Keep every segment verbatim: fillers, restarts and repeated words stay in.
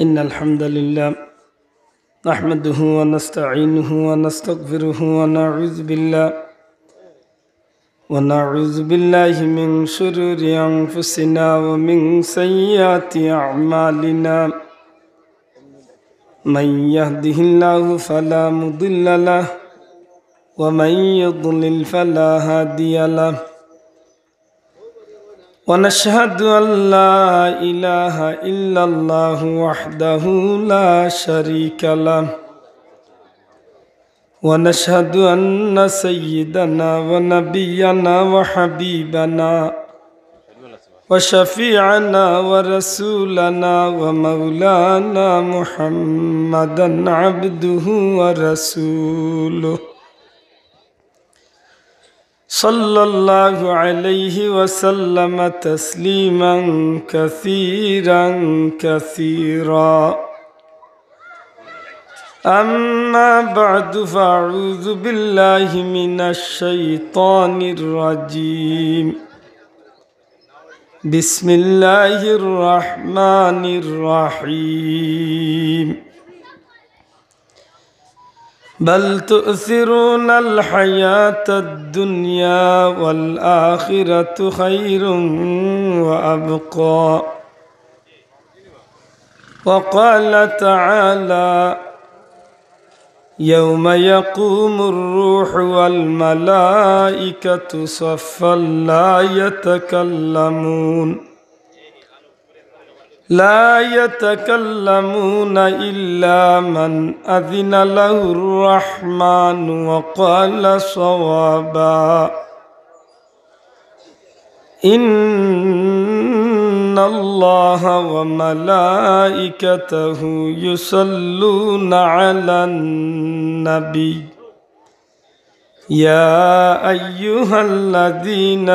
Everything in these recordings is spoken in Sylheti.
إن الحمد لله نحمده ونستعينه ونستغفره ونعوذ بالله ونعوذ بالله من شرور أنفسنا ومن سيئات أعمالنا. من يهده الله فلا مضل له ومن يضلل فلا هادي له. ونشهد أن لا إله إلا الله وحده لا شريك له. ونشهد أن سيدنا ونبينا وحبيبنا وشفيعنا ورسولنا ومولانا محمدا عبده ورسوله، صلى الله عليه وسلم تسليما كثيرا كثيرا. أما بعد، فأعوذ بالله من الشيطان الرجيم. بسم الله الرحمن الرحيم. بل تؤثرون الحياة الدنيا والآخرة خير وأبقى. وقال تعالى: يوم يقوم الروح والملائكة صفا لا يتكلمون لا يتكلمون إلا من أذن له الرحمن وقال صوابا. إن الله وملائكته يصلون على النبي، يا أيها الذين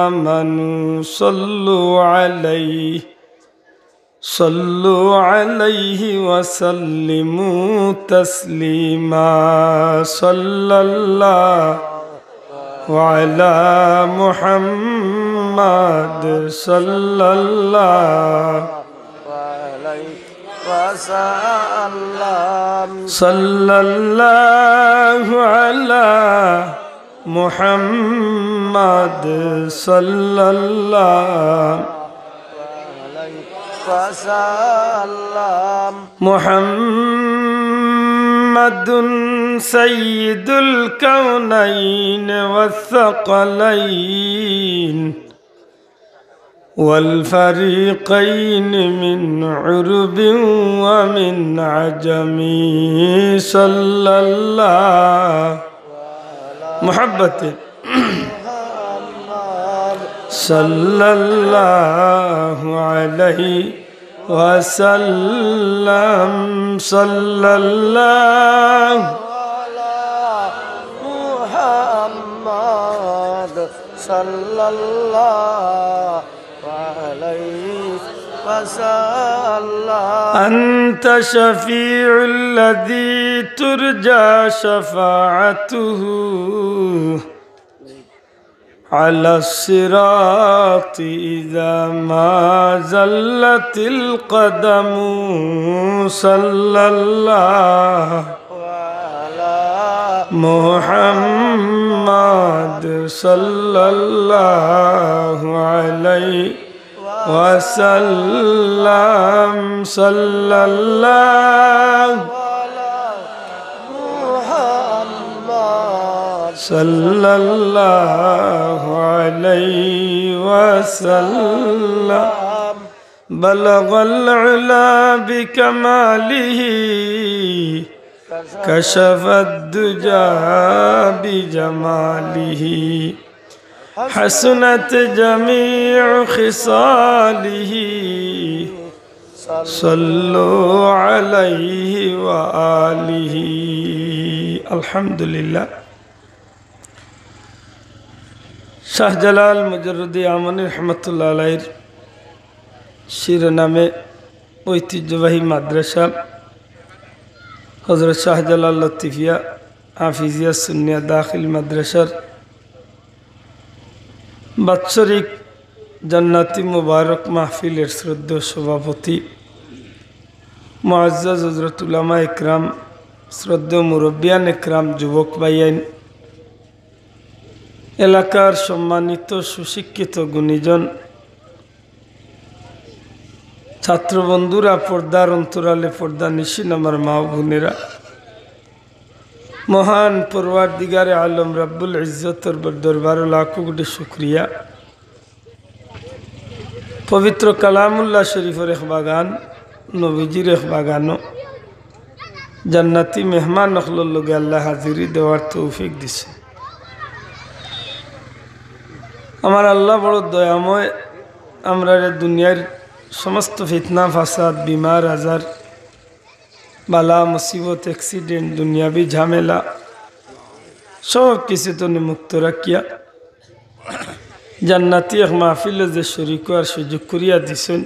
آمنوا صلوا عليه، صلوا عليه وسلموا تسليما. صلى الله على محمد، صلى الله وسلم. صلى الله على محمد، صلى الله وسلم. محمد سيد الكونين والثقلين والفريقين من عرب ومن عجم، صلى الله محبة، صلى الله عليه وسلم، صلى الله محمد، صلى الله عليه وسلم. أنت شفيع الذي ترجى شفاعته على الصراط إذا ما زلت القدم، صلى الله محمد، صلى الله عليه وسلم، صلى الله، صلى الله عليه وسلم. بلغ العلا بكماله، كشف الدجى بجماله، حسنت جميع خصاله، صلوا عليه وآله. الحمد لله. শাহজালাল মুজাররদি ইয়ামানি রহমতুল্লাহ আলাইহির শিরোনামে ঐতিহ্যবাহী মাদ্রাসা হযরত শাহজালাল লতিফিয়া হাফিজিয়া সুন্নিয়া দাখিল মাদ্রাসার বাৎসরিক জান্নাতি মুবারক মাহফিলের শ্রদ্ধেয় সভাপতি মুআজ্জাজ হযরত উলামা একরাম, শ্রদ্ধেয় মুরব্বিয়ান একরাম, যুবক ভাইয়াইন, এলাকার সম্মানিত সুশিক্ষিত গুণীজন, ছাত্র বন্ধুরা, পর্দার অন্তরালে পর্দানিশীন আমার মা ও বোনেরা, মহান পরওয়ারদিগারে আলম রব্বুল ইজ্জতর দরবারো লাখো কোটি শুকরিয়া। পবিত্র কালামুল্লাহ শরীফর এক বাগান, নবীজির এক বাগানো জান্নাতি মেহমান অকলর লগে আল্লায় হাজিরি দেওয়ার তৌফিক দিছে। আমার আল্লাহ বড় দয়াময়, আমরারে দুনিয়ার সমস্ত ফিতনা, ফাসাদ, বিমার, আজার, বালা, মুসিবত, accident, দুনিয়াবি ঝামেলা, সব কিছু তনে মুক্ত রাখিয়া জান্নাতি এক মাহফিলো যে শরিক অওয়ার সুযোগ করিয়া দিছইন,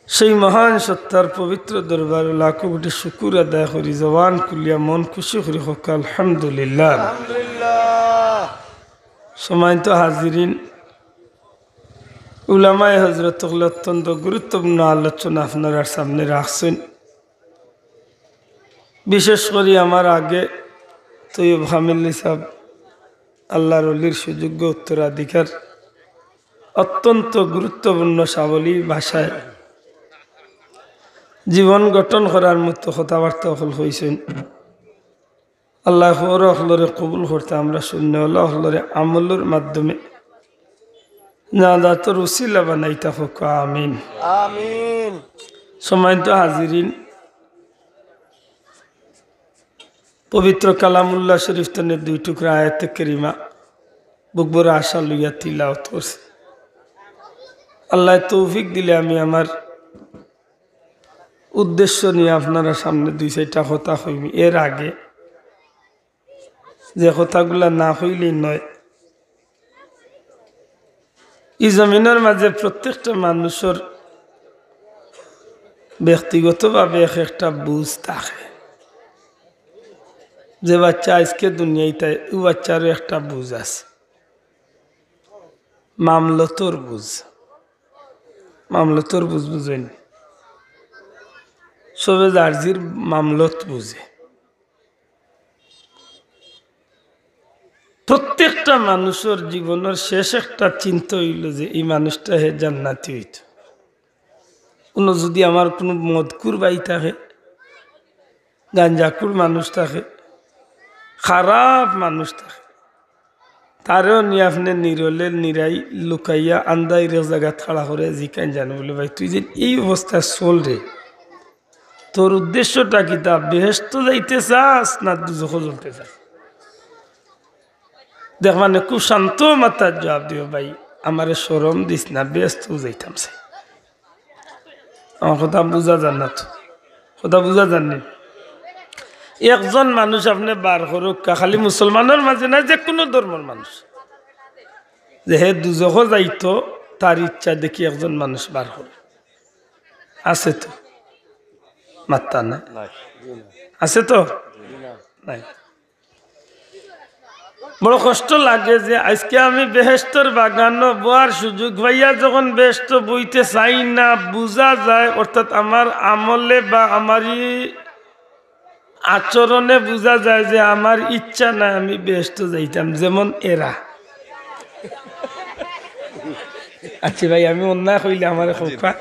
সেই মহান সত্তার পবিত্র দরবারো লাখো কোটি শুকুর আদায় করি, জবান খুলিয়া মন খুশি করি কউক্কা আলহামদুলিল্লাহ। আলহামদুলিল্লাহ। সম্মানিত হাজিরিন, উলামায়ে হযরত অকলে অত্যন্ত গুরুত্বপূর্ণ আলোচনা আপনারার সামনে রাখছইন। বিশেষ করি আমার আগে তৈয়ব হামিলি সাব, আল্লাহর ওলির সুযোগ্য উত্তরাধিকার, অত্যন্ত গুরুত্বপূর্ণ সাবলীল ভাষায় জীবন গঠন করার মতো কথাবার্তা অকল কইছইন। আল্লায় কওরা অকলরে কবুল করতা, আমরা হুননেওলা অকলরে আমলর মাধ্যমে নাজাতর উসিলা বানাইতা কউক্কা, আমিন। আমিন। সম্মানিত হাজিরিন, পবিত্র কালামুল্লাহ শরীফ তনে দুই টুকরা আয়াতে কারিমা বুক ভরা আশা লইয়া তিলাওয়াত করছি। আল্লায় তৌফিক দিলে আমি আমার উদ্দেশ্য নিয়া আপনারার সামনে দুই চাইরটা কথা কইমু। এর আগে যে কথাগুলা না কইলেই নয়, ই জমিনর মাঝে প্রত্যেকটা মানুষর ব্যক্তিগতভাবে এক একটা বুঝ থাকে। যে বাচ্চা আইজকে দুনিয়াইত আয়, অউ বাচ্চারও একটা বুঝ আছে, মামলতর বুঝ। মামলতর বুঝ বুঝইন? সবে যার যির মামলত বুঝে। প্রত্যেকটা মানুষর জীবনর শেষ একটা চিন্তা অইলো যে ই মানুষটা হে জান্নাতি অইতো। কুনু যুদি আমার কুনু মদখুর ভাই থাকে, গাঞ্জাখুর মানুষ থাকে, খারাপ মানুষ থাকে, তারেও নি আপনে নিরলে নিরাই লুকাইয়া আন্দাইর এক জাগাত খাড়া করি জিকাইন জানো বুলে, "ভাই, তুই যে ই অবস্থায় চলরে, তোর উদ্দেশ্যটা কিতা? বেহেস্তো যাইতে চাস না দুজখো জ্বলতে চাস?" দেখবা নে খুব শান্ত মাথায় জুয়াব দিবো, "ভাই, আমারে শরম দিস না, বেহেস্তো যাইতাম চাই।" আমার কথা বুঝা যার না তো? কথা বুঝা যার নি? একজন মানুষ আপনে বার করউক্কা, খালি মুসলমানর মাঝে না, যেকুনু ধর্মর মানুষ, যে হে দুজখো যাইতো, তার ইচ্ছা দেখি একজন মানুষ বার করউক। আছে তো? মাত্তা নাই। নাই। আছে তো? নাই। বড় কষ্ট লাগে যে আইজকে আমি বেহেস্তর বাগানো বওয়ার সুযোগ পাইয়া যখন বেহেস্তো বইতে চাই না, বুঝা যায়, অর্থাৎ আমার আমলে বা আমার ই আচরণে বুঝা যায় যে আমার ইচ্ছা নাই আমি বেহেস্তো যাইতাম, যেমন এরা। আচ্ছা ভাই, আমি অন্যায় কইলে আমারে কউক্কা।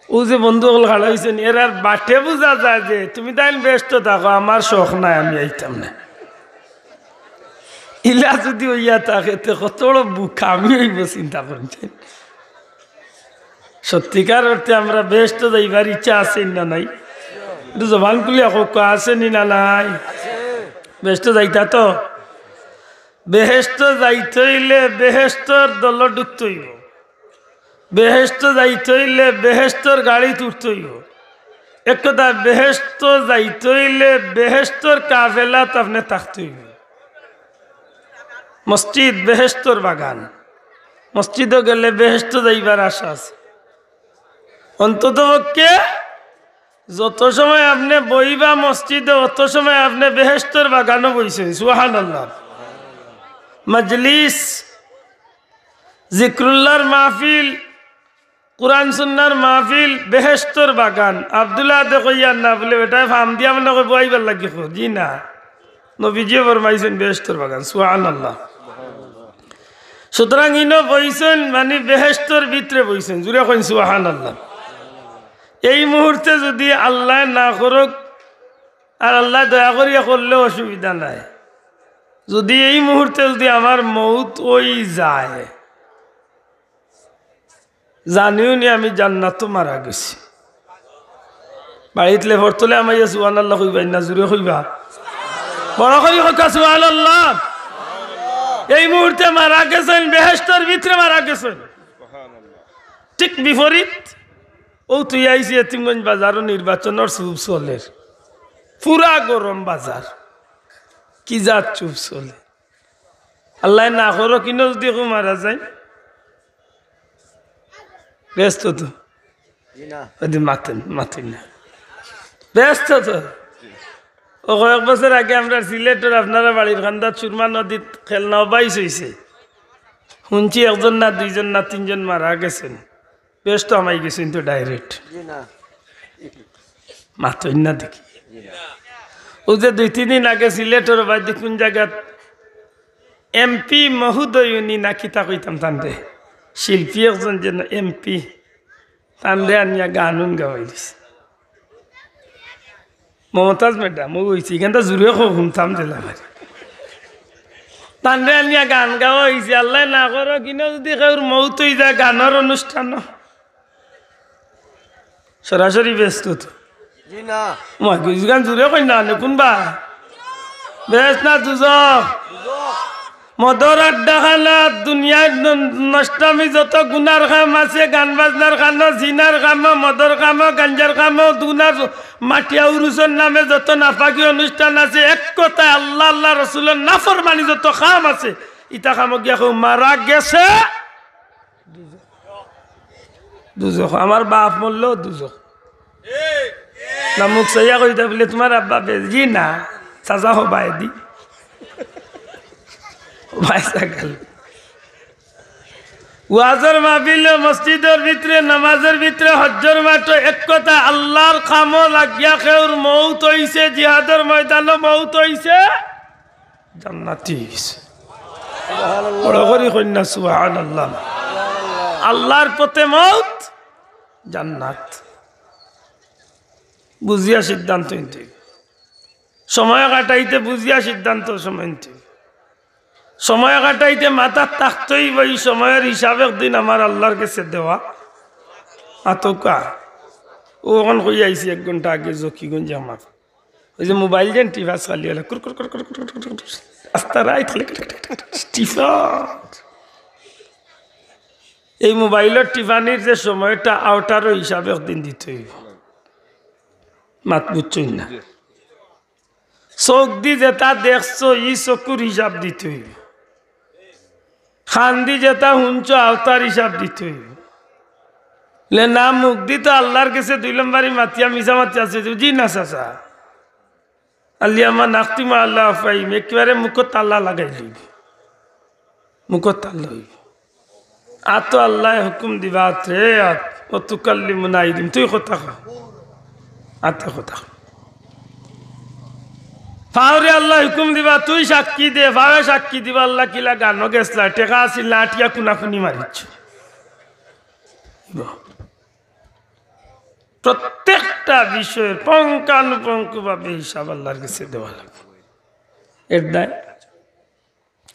অউ যে বন্ধু অকল খাড়া অইছইন, এরার বাটে বুঝা যায় যে তুমি তাইন বেহেস্তো থাকো, আমার শখ নাই, আমি আইতাম না। ইলা যুদি অইয়া থাকে, তে কত বড় বুকামি অইবো, চিন্তা করইন। সত্যিকার অর্থে আমরা বেহেস্তো যাইবার ইচ্ছা আছে নি না নাই? একটু জবান খুলিয়া কউক্কা, আছে নি না নাই? বেহেস্তো যাইতা তো? বেহেস্তো যাইতে অইলে বেহেস্তর দলো ঢুকতে অইবো। বেহেস্তো যাইতে অইলে বেহেস্তর গাড়িত উঠতে অইবো। এক কথায়, বেহেস্তো যাইতে অইলে বেহেস্তর কাফেলাত আপনে থাকতে অইবো। মসজিদ বেহেস্তর বাগান, মসজিদো গেলে বেহেস্তো যাইবার আশা আছে। অন্তত পক্ষে যত সময় আপনে বইবা মসজিদো, অত সময় আপনে বেহেস্তর বাগানো বইছইন। সুবহানাল্লাহ। মজলিস, জিক্রুল্লাহর মাহফিল, কোরআন সুন্নার মাহফিল বেহেশতর বাগান। আব্দুল্লাহ দে কইয়ার না বলে বেটায় ফাম দিয়া মনে কয় বওয়াইবার লাগি কয়, জি না। নবীজিয়ে ফরমাইছইন বেহেশতর বাগান। সুবহানাল্লাহ। সুতরাং ইনো বইছইন, মানে বেহেশতর ভিতরে বইছইন। জুরে কইন সুবহানাল্লাহ। এই মুহূর্তে যুদি আল্লায় না করউক, আর আল্লায় দয়া করিয়া করলেও অসুবিধা নাই, যুদি এই মুহূর্তে যুদি আমার মউত অই যায়, জানিও নি আমি জান্নাতো মারা গেছি। বাড়িত লেফর তলে আমাইয়া সুবহানাল্লাহ কইবায় না, জুরে কইবা। বড় করি কউক্কা সুবহানাল্লাহ। এই মুহূর্তে মারা গেছইন, বেহেশতর ভিতরে মারা গেছইন। ঠিক বিপরীত, অউ তুই আইছি এতিমগঞ্জ বাজারো নির্বাচনর চুপ চলের, পুরা গরম বাজার, কি জাত চুপ চলে। আল্লায় না করউক ইনো যুদি কেউ মারা যায়, বেহেশতো তো। জি না। ওই যে মাতেন, মাতেন না। বেহেশতো তো। অউ কয়েক বছর আগে আমরার সিলেটর আপনারার বাড়ির কান্দাত সুরমা নদীত খেলনা বাইছ অইছে। হুনছি একজন না দুইজন না তিনজন মারা গেছইন। বেহেশতো হামাই গেছইন তো direct। জি না। মাতইন না দেখি। জি না। অউ যে দুই তিন দিন আগে সিলেটর বায়দি কুন জাগাত এমপি মহোদয়নি না কিতা কইতাম তানরে, শিল্পী একজন যেন এমপি, তানরে আনিয়া গান উন গাওয়াই দিছে। মমতাজ ম্যাডাম, অউ অইছে, ইখানটা জুরে কও হুনতাম দিলা ভাই। তানরে আনিয়া গান গাওয়া অইছে, আল্লায় না করউক ইনো যুদি কেউর মউত অই যায় গানর অনুষ্ঠানো। সরাসরি বেহেশতো তো। জি না। মাই গো, ইখান জুরে কইন না, নে কুনবা? বেহেশত না দুজখ? মদর আড্ডাখানাত দুনিয়ার ন-, নষ্টামি যত গুনার কাম আছে, গান বাজনার কামো, জিনার কামো, মদর কামো, গাঞ্জার কামো, দুনার মাটিয়া উরুসর নামে যত নাপাকি অনুষ্ঠান আছে, এক কথায় আল্লাহ, আল্লাহ রসুলর নাফরমানি যত কাম আছে, ইতা কামো গিয়া কেউ মারা গেছে দুজখ। আমার বাপ মরলেও দুজখ। না মুখ চাইয়া কইতা বলে তুমার আব্বা বেজি না, চাচা হবায় দি। হবায় ছাগল। ওয়াজর মাহফিলো, মসজিদর ভিতরে, নামাজর ভিতরে, হজ্জর মাঠো এক কথা আল্লাহর কামো লাগিয়া কেউর মউত অইছে, জিহাদর ময়দানো মউত অইছে, জান্নাতি অইছে। বড় করি কইন না সুবহানাল্লাহ। আল্লাহর পথে মউত, জান্নাত। বুঝিয়া সিদ্ধান্ত নিতে অইবো। সময় কাটাইতে বুঝিয়া সিদ্ধান্ত সময় নিতে অইবো। সময় কাটাইতে মাথাত থাকতে অইবো, ই সময়র হিসাব একদিন আমার আল্লাহর গেছে দেওয়া। আতকা। অউ অখন কই আইছি এক ঘন্টা আগে জকিগঞ্জ আমার। ওই যে মোবাইল যেন টিপা চালি অলা, কুর কুর কুর কুর কুর কুর কুর কুর। আস্তা রাইত খালি টিপা। এই মোবাইলর টিপানির যে সময়টা, অটারও হিসাব একদিন দিতে অইবো। মাত বুঝছইন না? চউখ দি যেটা দেখছো, ই চকুর হিসাব দিতে অইবো। কান দি যেটা হুনছো, অটার হিসাব দিতে অইবো। লে না, মুখ দি তো আল্লাহর গেছে দুই নম্বরি মাতিয়া, মিছা মাতিয়া আছে, জি না চাচা? আলিয়ামা নাখতিমা আল্লাহ আফাইম, একেবারে মুখো তালা লাগাই লইবো, মুখো তালা অইবো। আতো আল্লায় হুকুম দিবা, আত রে আত, ও তুকাল্লিমুনা আইদিহিম, তুই কথা ক, আতে কথা ক। পাওরে আল্লায় হুকুম দিবা, তুই সাক্ষী দে, পাওয়ে সাক্ষী দিবা, আল্লাহ কিলা গানো গেছলা, টেকা আছিল না, আটিয়া কুনাকুনি মারিছ। প্রত্যেকটা বিষয়ের পুঙ্খানুপুঙ্খভাবে হিসাব আল্লাহর গেছে দেওয়া লাগবো। এর দায়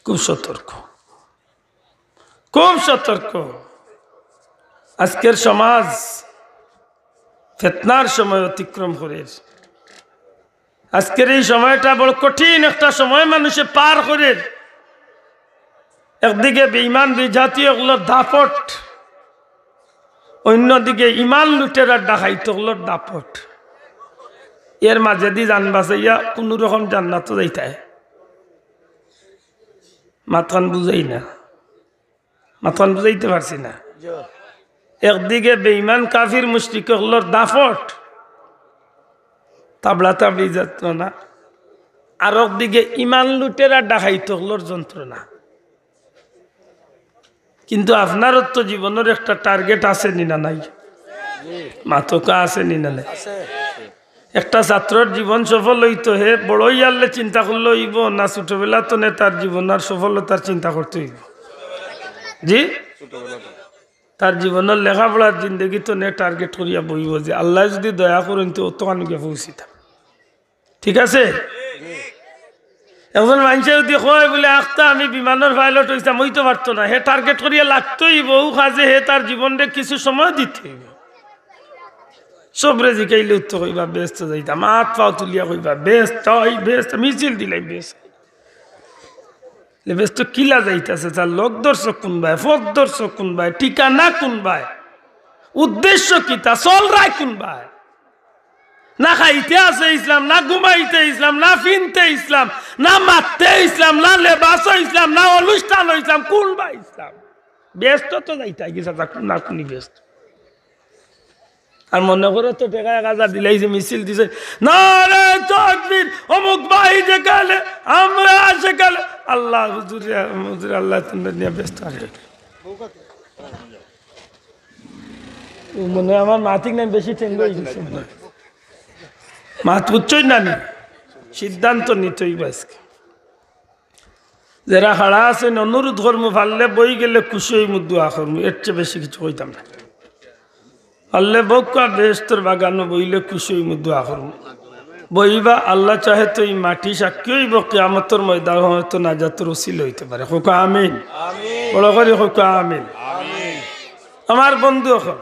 খুব সতর্ক, খুব সতর্ক। আজকের সমাজ ফিতনার সময় অতিক্রম করের। আজকের এই সময়টা বড় কঠিন একটা সময় মানুষে পার করের। একদিকে বেঈমান বিজাতি অকলর দাপট, অন্যদিকে ইমান লুটেরার ডাকাইত অকলর দাপট। এর মাঝেদি জান বাঁচাইয়া কুনু রকম জান্নাতো যাইতায়। মাতখান বুঝাই না, মাতখান বুঝাইতে পারছি না। একদিকে বেঈমান কাফির মুশরিক অকলর দাপট, তাবড়া তাবড়ি যন্ত্রণা, আর একদিকে ইমান লুটেরা ডাকাইত অকলর যন্ত্রণা। কিন্তু আপনারও তো জীবনর একটা টার্গেট আছে নি না নাই? মাতকা আছে নি না নাই? একটা ছাত্রর জীবন সফল অইতো, হে বড় অইয়ারলে চিন্তা করলে অইবো না ছোটবেলা তনে তার জীবন আর সফলতার চিন্তা করতে অইবো? জি, তার জীবনর লেখাপড়ার জিন্দেগি তনে টার্গেট করিয়া বইবো যে আল্লায় যুদি দয়া করইন তো অতখান গিয়া পৌঁছিতাম। ঠিক আছে? একজন মানষে যুদি কয় বুলে, "আখতা আমি বিমানর পাইলট অইতাম", অইতো পারতো না। হে টার্গেট করিয়া লাগতো অইবো, অউ কাজে হে তার জীবনরে কিছু সময় দিতে অইবো। সবরে জিকাইলে উত্তর কইবা, "বেহেস্তো যাইতাম", আত পাও তুলিয়া কইবা, "বেহেস্তো, বেহেস্তো", মিছিল দিলাই বেহেস্তো। বেহেস্তো কিলা যাইতাছে, তার লোক দর্শক কুনবায়, পথ দর্শক কুনবায়, ঠিকানা কুনবায়, উদ্দেশ্য কিতা, চলরায় কুনবায়? না খাইতে আছে ইসলাম, না ঘুমাইতে ইসলাম, না ফিনতে ইসলাম, না মাততে ইসলাম, না লেবাসো ইসলাম, না অনুষ্ঠানো ইসলাম, কুনবায় ইসলাম? বেহেস্তো তো যাইতায় গেছে, তা কুন না কুনি বেহেস্তো। আর মনে করো তো টেকা এক হাজার দিলাইছে, মিছিল দিছে, "নারে তাকবীর, অমুক ভাই যেখানে, আমরা সেখানে।" আল্লাহ হুজুরে, হুজুরে আল্লাহ তুমরা নিয়া বেহেস্তো আছে। ও মনে হয় আমার মাতিক নাই, বেশি টেঙ্গো অই গেছে মনে হয়। মাত বুঝছইন না নি? সিদ্ধান্ত নিতে অইবো আজকে। যেরা খাড়া আছইন, অনুরোধ করমু, পারলে বই গেলে খুশি অইমু, দোয়া করমু, এর চেয়ে বেশি কিছু কইতাম না। পারলে বউক্কা বেহেস্তর বাগানো বইলে খুশি অইমু, দোয়া করমু। বইবা, আল্লাহ চাহে তো ই মাটি সাক্ষী অইবো, কিয়ামতর ময়দান হয়তো নাজাতর উসিলা অইতে পারে। কউক্কা আমিন। বড় করি কউক্কা আমিন। আমার বন্ধু অকল,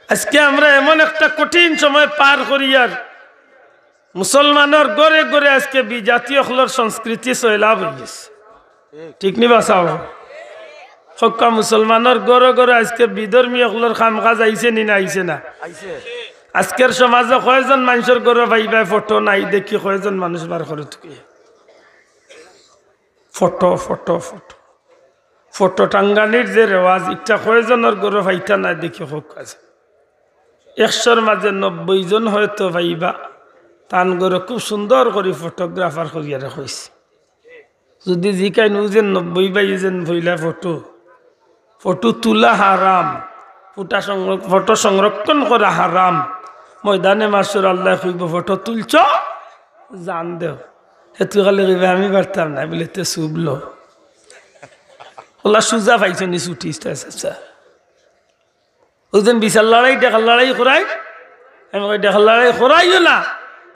আজকে আমরা এমন একটা কঠিন সময় পার করিয়ার, মুসলমানর ঘরে ঘরে আজকে বিজাতি অকলর সংস্কৃতি সয়লাব অই গেছে। ঠিক নি বা চাও? কউক্কা মুসলমানর ঘরে ঘরে আজকে বিধর্মী অকলর কাম কাজ আইছে নি না আইছে না? আজকের সমাজে কয়জন মানষর ঘরো পাইবায় ফটো নাই দেখি কয়জন মানুষ বার করে থুকে? Photo, photo, photo. ফটো টাঙ্গানির যে রেওয়াজ, ইটা কয়জনর ঘরো পাইতা না দেখি কউক্কা। একশোর মাঝে নব্বই জন হয়তো পাইবা, তান ঘরো খুব সুন্দর করি ফটোগ্রাফার করিয়া রাখা অইছে। যুদি জিকাইন, "অউ যে নব্বই ভাই, অউ যে পয়লা ফটো, ফটো তুলা হারাম, ফটো সংর-, ফটো সংরক্ষণ করা হারাম।" ময়দানে মাশর আল্লায় কইবো, "ফটো তুলছো? জান দেও।" হে তুই খালি কইবে, "আমি পারতাম না।" বুলে, "তে চুপ লো।" অলা সুজা পাইছো নি ছুটি, আচ্ছা, আচ্ছা। অউ যেন বিচার লড়াই, টেকার লড়াই করাই, আমি কই, "টেকার লড়াই করাইও না।"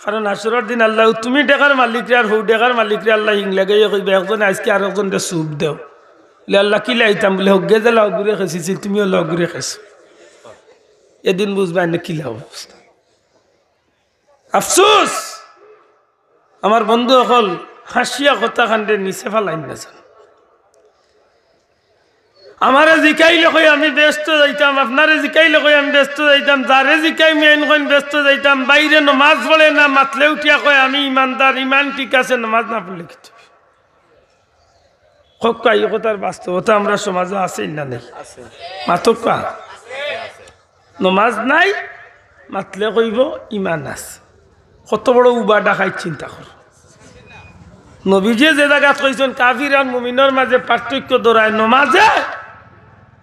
কারণ হাশরর দিন আল্লায়, তুমি টেকার মালিকরে আর হউ টেকার মালিকরে আল্লায় হিং লাগাইয়া কইবা, "একজনে আইজকে আরকজনরে চুপ দেও।" বুলে, "আল্লাহ, কিলা আইতাম?" বুলে, "হগ্গে যেলা অগুরে খেছিছি, তুমিও অলা অগুরে খেছো।" এদিন বুঝবা এনে কিলা অবস্থা। আফসোস, আমার বন্ধু অকল, হাসিয়া কথা কান্ডে নিচে ফালাইন না যেন। আমারে জিকাইলে কই আমি বেহেস্তো যাইতাম, আপনারে জিকাইলে কই আমি বেহেস্তো যাইতাম, যারে জিকাই মিয়াইন কইন বেহেস্তো যাইতাম। বাইরে নমাজ পড়ে না, মাতলে উঠিয়া কয় আমি ইমানদার, ইমান ঠিক আছে, নমাজ না পড়লে কিচ্ছু। কউক্কা, ই কথার বাস্তবতা আমরার সমাজো আছে না নাই? মাতউক্কা। নমাজ নাই, মাতলে কইবো ইমান আছে। কত বড় উবা ডাকাইত চিন্তা কর। নবীজিয়ে যে জাগাত কইছইন কাফির আর মুমিনর মাঝে পার্থক্য ধরায় নমাজে,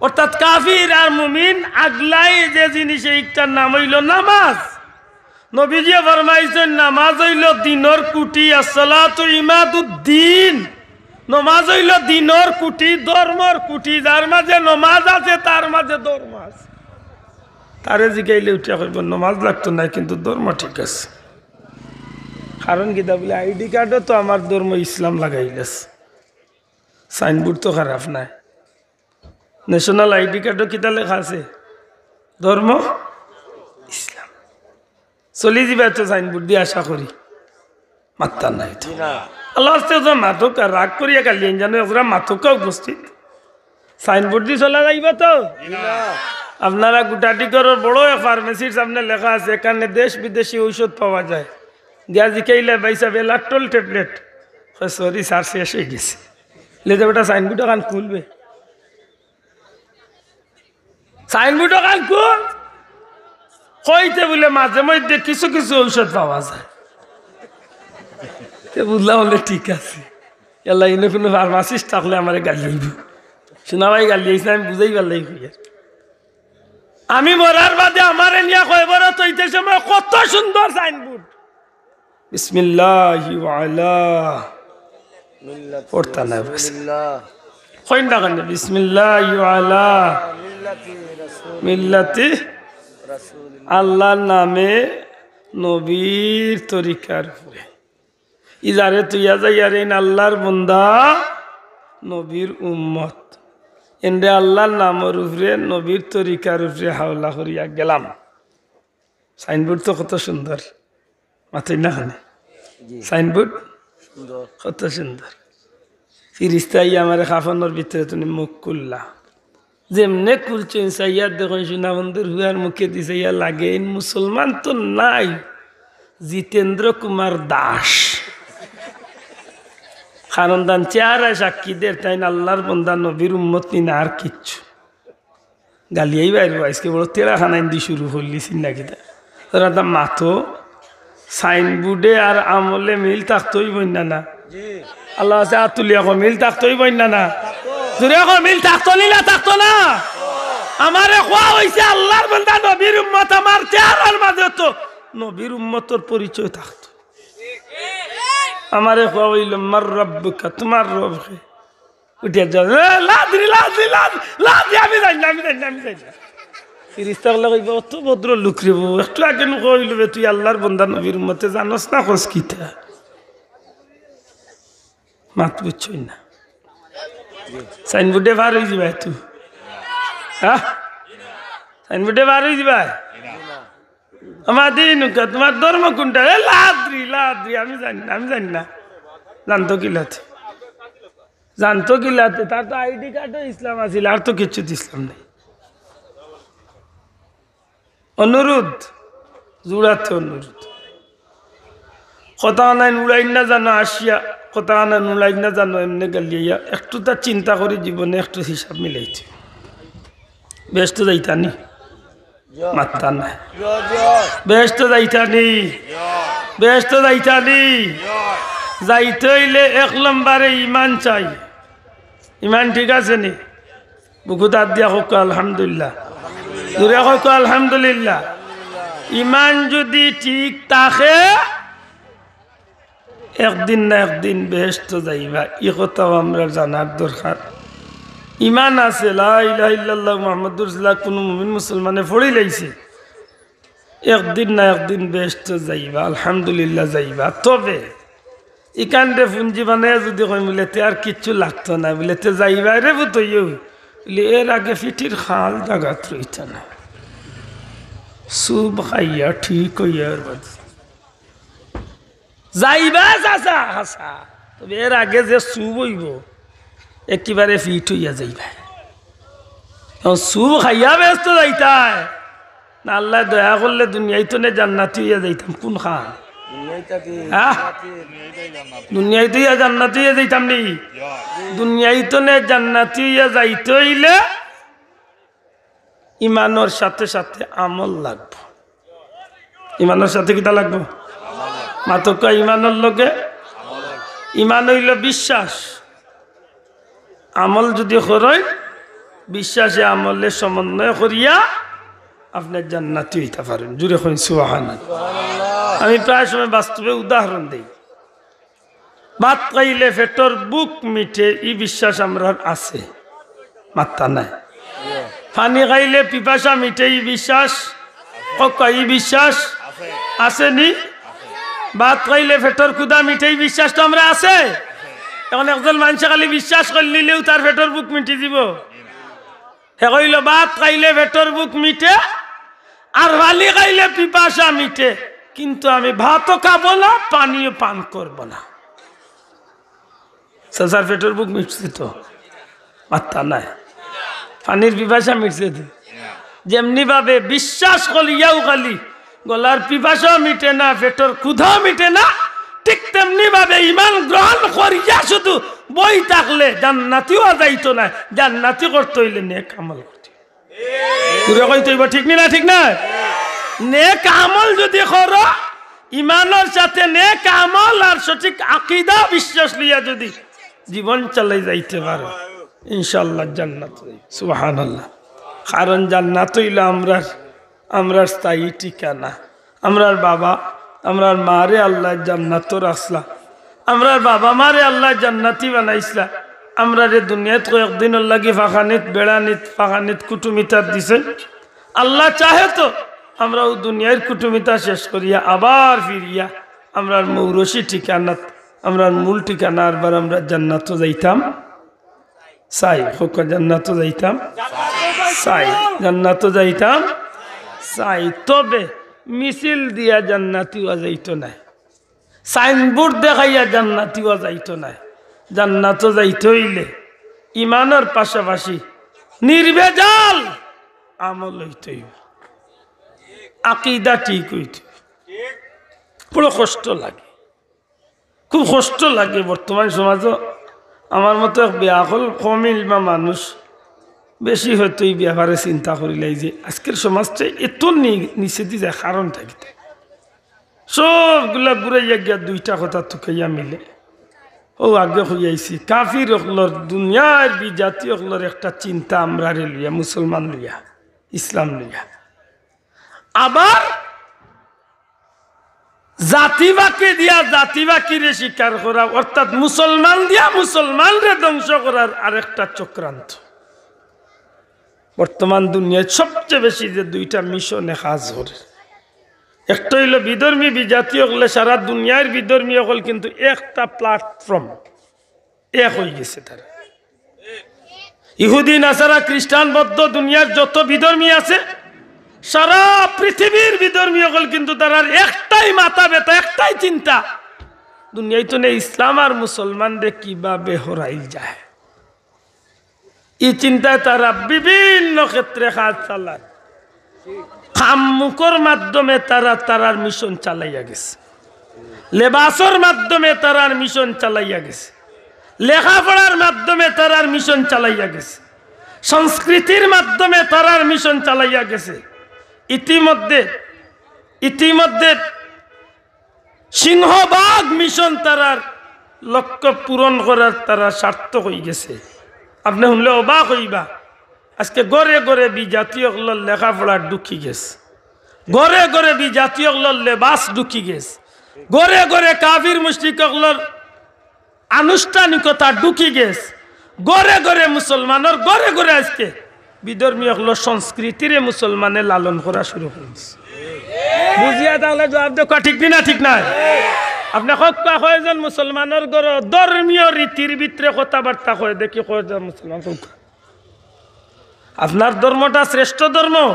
অর্থাৎ কাফির আর মুমিন আগলায় যে জিনিসে, ইকটার নাম অইলো নামাজ। নবীজিয়ে ফরমাইছইন, "নামাজ অইলো দিনর কুটি, আসসালাতু ইমাদুদ্দিন।" নমাজ অইলো দিনর কুটি, ধর্মর কুটি। যার মাঝে নমাজ আছে, তার মাঝে ধর্ম আছে। তারে জিকাইলে উঠিয়া কইবো, "নমাজ লাগতো নায়, কিন্তু ধর্ম ঠিক আছে।" কারণ কিতা বুলে, "আইডি কার্ডো তো আমার ধর্ম ইসলাম লাগাইল আছে, সাইনবোর্ড তো খারাপ নায়।" ন্যাশনাল আইডি কার্ডো কিতা লেখা আছে? ধর্ম ইসলাম। চলি যিবায় তো সাইনবোর্ড দি আশা করি। মাত্তা নাই তো। আল্লাহ আস্তে তো মাতউক্কা, রাগ করিয়া গালি আইন জানো, এগুলা মাতউক্কা উপস্থিত। সাইনবোর্ড দি চলা যাইবা তো? আপনারা গুটাটি ঘরর বড় এক ফার্মেসির সামনে লেখা আছে, "এখানে দেশ বিদেশি ঔষধ পাওয়া যায়।" গিয়া জিকাইলা, "ভাইসাব, এলাট্রল ট্যাবলেট?" কয়, "সরি স্যার, শেষ অই গেছে।" লে যে বেটা সাইনবোর্ড অখান খুলবে। সাইনবোর্ড অখান খুল। কইতে বুলে মাঝে মধ্যে কিছু কিছু ঔষধ পাওয়া যায়। তে বুঝলাম বুলে ঠিক আছে। ইয়াল্লা, ইনো কুনু ফার্মাসিস্ট থাকলে আমারে গালি অইবো। সোনা ভাই গালি আইছে, আমি বুঝাইবার লাগি কইয়ার। আমি মরার বাদে আমারে নিয়া কবরো থইতে সময় কত সুন্দর সাইনবোর্ড, বিসমিল্লাহি ওয়া আলা, পড়তা না, বাস। কইন না কেনে? বিসমিল্লাহি ওয়া আলা মিল্লাতি রাসূলিল্লাহ। আল্লাহর নামে, নবীর তরিকার উপরে। ইজারে তুইয়া যাইয়ার এইন আল্লাহর বন্দা, নবীর উম্মত। এনরে আল্লাহর নামর উপরে, নবীর তরিকার উপরে হাওলা করিয়া গেলাম। সাইনবোর্ড তো কত সুন্দর, মাতইন না কেনে? জি। সাইনবোর্ড সুন্দর। কত সুন্দর। ফিরিস্তা আইয়া আমারে কাফনর ভিতরে তুমি মুখ খুললা। যেমনে খুলছইন, চাইয়া দেখইন সোনা বন্ধুর হুয়ার মুখেদি চাইয়া লাগে, এইন মুসলমান তো নায়, জিতেন্দ্র কুমার দাস। কারণ তান চেহারায় সাক্ষী দের, তাইন আল্লাহর বন্দা, নবীর উম্মত নি না আর কিচ্ছু। গালিয়াই বাইর আইজকে বড় তেরা খানাইন দি শুরু করলিছইন না কিতা? তোরা তা মাতো, সাইনবোর্ডে আর আমলে মিল থাকতো অইবো না, না? জি। আল্লার কাছে আত তুলিয়া কও, মিল থাকতো অইবো না, না? থাকতো। জোরে কও, মিল থাকতো নি না থাকতো না? আমারে কওয়া অইছে আল্লার বন্দা নবীর উম্মত, আমার চেহারার মাঝে তো নবীর উম্মতর পরিচয় থাকতো। আমারে কওয়া অইলো, "মান রাব্বুকা?" তুমার রব কে? উঠিয়া যাও, "এ, লাদ্রি, লাদ্রি, লাদ্রি, লাদ্রি, আমি জানি না, আমি জানি না, আমি জানি না।" ফিরিস্তা অকলে কইবা, "অত ভদ্র লোক রে বউ, একটু আগে নু কইলো বে, তুই আল্লার বন্দা নবীর উম্মতে জানোস না, কস কিতা?" মাত বুঝছইন না। সাইনবোর্ডে বার অই যিবায় তো। হ্যাঁ? সাইনবোর্ডে বার অই যিবায়? আমার দিন কা-, তুমার ধর্ম কুনটা? এ লাদ্রি, লাদ্রি, আমি জানি না, আমি জানি না। জানতো কিলাতে? জানতো কিলাতে? তার তো আইডি কার্ডও ইসলাম আছিল, আর তো কিচ্ছুত ইসলাম নাই। অনুরোধ, জুড়াতে অনুরোধ। কথা আনাইন উড়াইন না জানো আসিয়া, কথা আনাইন উড়াইন না জানো এমনে গালিয়া। একটু তা চিন্তা করি জীবনে একটু হিসাব মিলাইতে। বেহেস্তো যাইতা নি? মাত্তা নাই। বেহেস্তো যাইতা নি? বেহেস্তো যাইতা নি? যাইতে অইলে এক নম্বরে ইমান চাই। ইমান ঠিক আছে নি? বুকুত আত দিয়া কউক্কা আলহামদুলিল্লাহ। জুরে কউক্কা আলহামদুলিল্লাহ। ইমান যুদি ঠিক থাকে, একদিন না একদিন বেহেস্তো যাইবা, ই কথাও আমরার জানার দরকার। ইমান আছে, লা ইলাহা ইল্লাল্লাহু মুহাম্মাদুর রাসূলুল্লাহ, কুনু মুমিন মুসলমানে পড়িলাইছে, একদিন না একদিন বেহেস্তো যাইবা, আলহামদুলিল্লাহ যাইবা। তবে ইখানরে পুঞ্জি বানাইয়া যুদি কইমু বুলে, "তে আর কিচ্ছু লাগতো না," বুলে, "তে যাইবায় রে পুত অইও," বুলে, "এর আগে ফিটির খাল জাগাত রইতো না, সুব খাইয়া ঠিক অইয়া এর বাদে যাইবা চাচা, হাছা। তবে এর আগে যে সুব অইবো, একেবারে ফিট অইয়া যাইবায়।" এখন সুব খাইয়া বেহেস্তো যাইতায় না, আল্লায় দয়া করলে দুনিয়াইত নে জান্নাতি অইয়া যাইতাম। কুন খান? দুনিয়াইত থাকি হ্যাঁ? জান্নাতি। দুনিয়াইত ইয়া জান্নাতি অইয়া যাইতাম নি? দুনিয়াইত নে জান্নাতি অইয়া যাইতে অইলে ইমানর সাথে সাথে আমল লাগবো। ইমানর সাথে কিতা লাগবো? মাতউক্কা, ইমানর লগে। ইমান অইলো বিশ্বাস। আমল যুদি করইন, বিশ্বাসে আমলে সমন্বয় করিয়া আপনে জান্নাতি অইতা পারইন। জুরে কইন সুবহানাল্লাহ। আমি প্রায় সময় বাস্তবে উদাহরণ দেই। ভাত খাইলে পেটর ভুক মিটে, ই বিশ্বাস আমরার আছে? মাত্তা নাই। পানি খাইলে পিপাসা মিটে, ই বিশ্বাস? কউক্কা, ই বিশ্বাস আছে নি? ভাত খাইলে পেটর ক্ষুধা মিটে, ই বিশ্বাস তো আমরার আছে। এখন একজন মানষে খালি বিশ্বাস করিলিলেউ তার পেটর ভুক মিটি যিবো? হে কইলো, "ভাত খাইলে পেটর ভুক মিটে, আর পানি খাইলে পিপাসা মিটে, কিন্তু আমি ভাতও খাবো না, পানিও পান করবো না।" চাচার পেটর ভুক মিটছে তো? মাত্তা নাই। পানির পিপাসা মিটছে তো? যেমনি ভাবে বিশ্বাস করিয়াউ খালি গলার পিপাসাও মিটে না, পেটর ক্ষুধাও মিটে না, ঠিক তেমনি ভাবে ইমান গ্রহণ করিয়া শুধু বই থাকলে জান্নাতি অওয়া যাইতো নায়। জান্নাতি করতে অইলে নেক আমল করতে অইবো। জুরে কইতে অইবো, ঠিক নি না? ঠিক না? নেক আমল যুদি করো, ইমানর সাথে নেক আমল আর সঠিক আকিদা বিশ্বাস লইয়া যুদি জীবন চালাই যাইতে পারো, ইনশাআল্লাহ জান্নাত অইবো। সুবহানাল্লাহ। কারণ জান্নাত অইলো আমরার, আমরার স্থায়ী ঠিকানা। আমরার বাবা, আমরার মারে আল্লায় জান্নাতো রাখছলা। আমরার বাবা মারে আল্লায় জান্নাতি বানাইছলা। আমরারে দুনিয়াত কয়েকদিনর লাগি ফাখানিত, বেড়ানিত, ফাখানিত কুটুমিতাত দিছইন। আল্লাহ চাহে তো আমরা অউ দুনিয়ার কুটুমিতা শেষ করিয়া আবার ফিরিয়া আমরার মৌরসি ঠিকানাত, আমরার মূল ঠিকানা আরবার আমরা জান্নাতো যাইতাম। চাই, কউক্কা জান্নাতো যাইতাম। চাই, জান্নাতো যাইতাম। চাই, তবে মিছিল দিয়া জান্নাতি অওয়া যাইতো নায়, সাইনবোর্ড দেখাইয়া জান্নাতি অওয়া যাইতো নায়। জান্নাতো যাইতে অইলে ইমানর পাশাপাশি নির্ভেজাল আমল অইতে অইবো, আকিদা ঠিক অইতে অইবো। বড় কষ্ট লাগে, খুব কষ্ট লাগে। বর্তমান সমাজো আমার মতো এক বেআকল কম ইলমা মানুষ বেশি হয়তো ই ব্যাপারে চিন্তা করিলাই যে আজকের সমাজটা এত নি-, নিচেদি যায়, কারণটা কিতা? সবগুলা ঘুরাইয়া গিয়া দুইটা কথা তুকাইয়া মিলে। অউ আগে কইয়াইছি, কাফির অকলর, দুনিয়ার বিজাতি অকলর একটা চিন্তা আমরারে লইয়া, মুসলমান লইয়া, ইসলাম লইয়া। আবার জাতি বাকি দিয়া জাতি বাকিরে শিকার করা, অর্থাৎ মুসলমান দিয়া মুসলমানরে ধ্বংস করার আরেকটা চক্রান্ত। বর্তমান দুনিয়াত সবচেয়ে বেশি যে দুইটা মিশনে কাজ করে, একটা অইলো বিধর্মী বিজাতি অকলে, সারা দুনিয়ার বিধর্মী অকল কিন্তু একটা প্ল্যাটফর্ম, এক অইগেছে তারা। ইহুদি, নাসারা, খ্রিস্টান, বৌদ্ধ, দুনিয়ার যত বিধর্মী আছে, সারা পৃথিবীর বিধর্মী অকল কিন্তু তারার একটাই মাথা ব্যথা, একটাই চিন্তা, দুনিয়াত থনে ইসলাম আর মুসলমানরে কিভাবে হরাইল যায়। ই চিন্তায় তারা বিভিন্ন ক্ষেত্রে কাজ চালায়। কামমুখর মাধ্যমে তারা তারার মিশন চালাইয়া গেছে, লেবাসর মাধ্যমে তারার মিশন চালাইয়া গেছে, লেখাপড়ার মাধ্যমে তারার মিশন চালাইয়া গেছে, সংস্কৃতির মাধ্যমে তারার মিশন চালাইয়া গেছে। ইতিমধ্যে, ইতিমধ্যে সিংহভাগ মিশন তারার লক্ষ্য পূরণ করার তারা সার্থক অইগেছে। আপনে হুনলে অবাক অইবা, আজকে ঘরে ঘরে বিজাতি অকলর লেখাপড়া ঢুকি গেছে, ঘরে ঘরে বিজাতি অকলর লেবাস ঢুকি গেছে, ঘরে ঘরে কাফির মুশরিক অকলর আনুষ্ঠানিকতা ঢুকি গেছে, ঘরে ঘরে মুসলমানর ঘরে ঘরে আজকে বিধর্মী অকলর সংস্কৃতিরে মুসলমানে লালন করা শুরু করি দিছে। বুঝিয়া থাকলে জবাব দেউক্কা, ঠিক নি না ঠিক নায়? আপনে কউক্কা কয়জন মুসলমানর ঘরো ধর্মীয় রীতির ভিতরে কথাবার্তা কয়, দেখি কয়জন মুসলমান কউক্কা। আপনার ধর্মটা শ্রেষ্ঠ ধর্ম,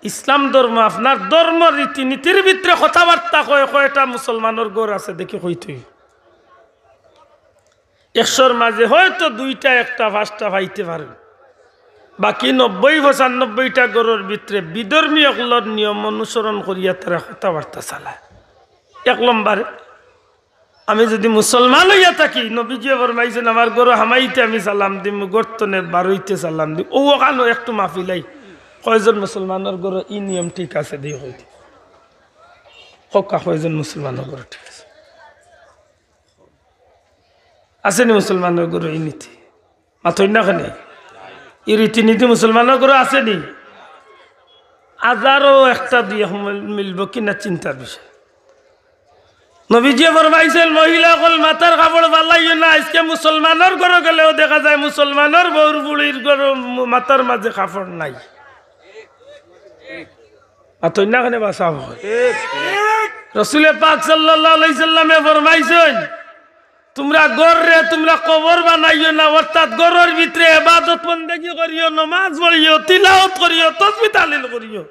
ইসলাম ধর্ম, আপনার ধর্ম রীতিনীতির ভিতরে কথাবার্তা কয়, কয়টা মুসলমানর ঘর আছে দেখি কইতে অইবো। একশোর মাঝে হয়তো দুইটা, একটা, পাঁচটা পাইতে পারইন। বাকি নব্বই পঁচানব্বইটা ঘরর ভিতরে বিধর্মী অকলর নিয়ম অনুসরণ করিয়া তারা কথাবার্তা চালায়। এক নম্বরে, আমি যুদি মুসলমান অইয়া থাকি, নবীজিয়ে ফরমাইছইন, "আমার ঘরো হামাইতে আমি সালাম দিমু, ঘর থনে বারইতে সালাম দিমু।" অউ অখানো একটু মাফিলাই, কয়জন মুসলমানর ঘরো ই নিয়ম ঠিক আছে? দেখি কইতে। কউক্কা, কয়জন মুসলমানর ঘরো ঠিক আছে? আছে নি মুসলমানর ঘরো ই নীতি? মাতইন না কেনে? ই রীতিনীতি মুসলমানর ঘরো আছে নি? হাজারো একটা দুই এক মিল-, মিলবো কিনা চিন্তার বিষয়। নবীজিয়ে ফরমাইছইন, "মহিলা অকল মাথার কাপড় ফালাইও না।" আজকে মুসলমানর ঘরো গেলেও দেখা যায় মুসলমানর বউর ফুড়ির ঘরো মু-, মাথার মাঝে কাপড় নাই। মাতইন না কেনে বা সাব অকল? রসুলে পাক সাল্লাল্লাহু আলাইহি সাল্লামে ফরমাইছইন, "তুমরা ঘররে তুমরা কবর বানাইও না, অর্থাৎ ঘরর ভিতরে ইবাদত বন্দেগি করিও, নমাজ পড়িও, তিলাওত করিও, তসবি তাহলিল করিও।"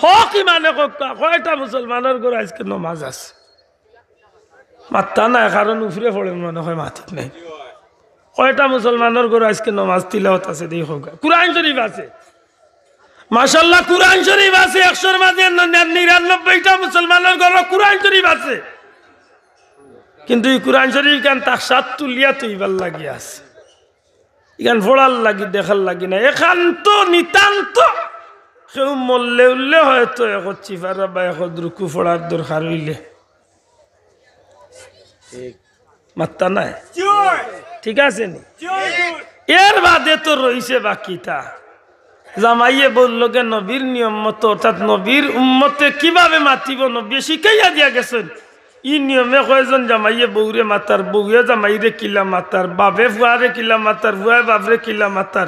হক ইমানে কউক্কা, কয়টা মুসলমানর ঘরো আজকে নমাজ আছে? মাত্তা নাই, কারণ উপরে পড়ে মনে হয় মাতিত নাই। কয়টা মুসলমানর ঘরো আজকে নমাজ তিলাওত আছে? দেখি কউক্কা। কুরআন শরীফ আছে, মাশাআল্লাহ, কুরআন শরীফ আছে। একশোর মাঝে ন-, ন-, নিরানব্বইটা মুসলমানর ঘরো কুরআন শরীফ আছে, কিন্তু ই কুরআন শরীফ ইখান তার সাত তুলিয়া থইবার লাগি আছে। ইখান পড়ার লাগি, দেখার লাগি না। একান্ত নিতান্ত কেউ মরলে উঠলে হয়তো একত চিপারা বা একত রুকু পড়ার দরকার অইলে। মাত্তা নাই। ঠিক আছে নি? এর বাদে তো রইছে বাকিটা। জামাইয়ে বউর লগে নবীর নিয়ম মতো, অর্থাৎ নবীর উম্মতে কিভাবে মাতিব, নবীয়ে শিখাইয়া দিয়া গেছেন। ই নিয়মে কয়জন জামাইয়ে বউরে মাতার, বউয়ে জামাইরে কিলা মাতার, বাবে ফুয়ারে কিলা মাতার, ফুয়ায় বাবরে কিলা মাতার।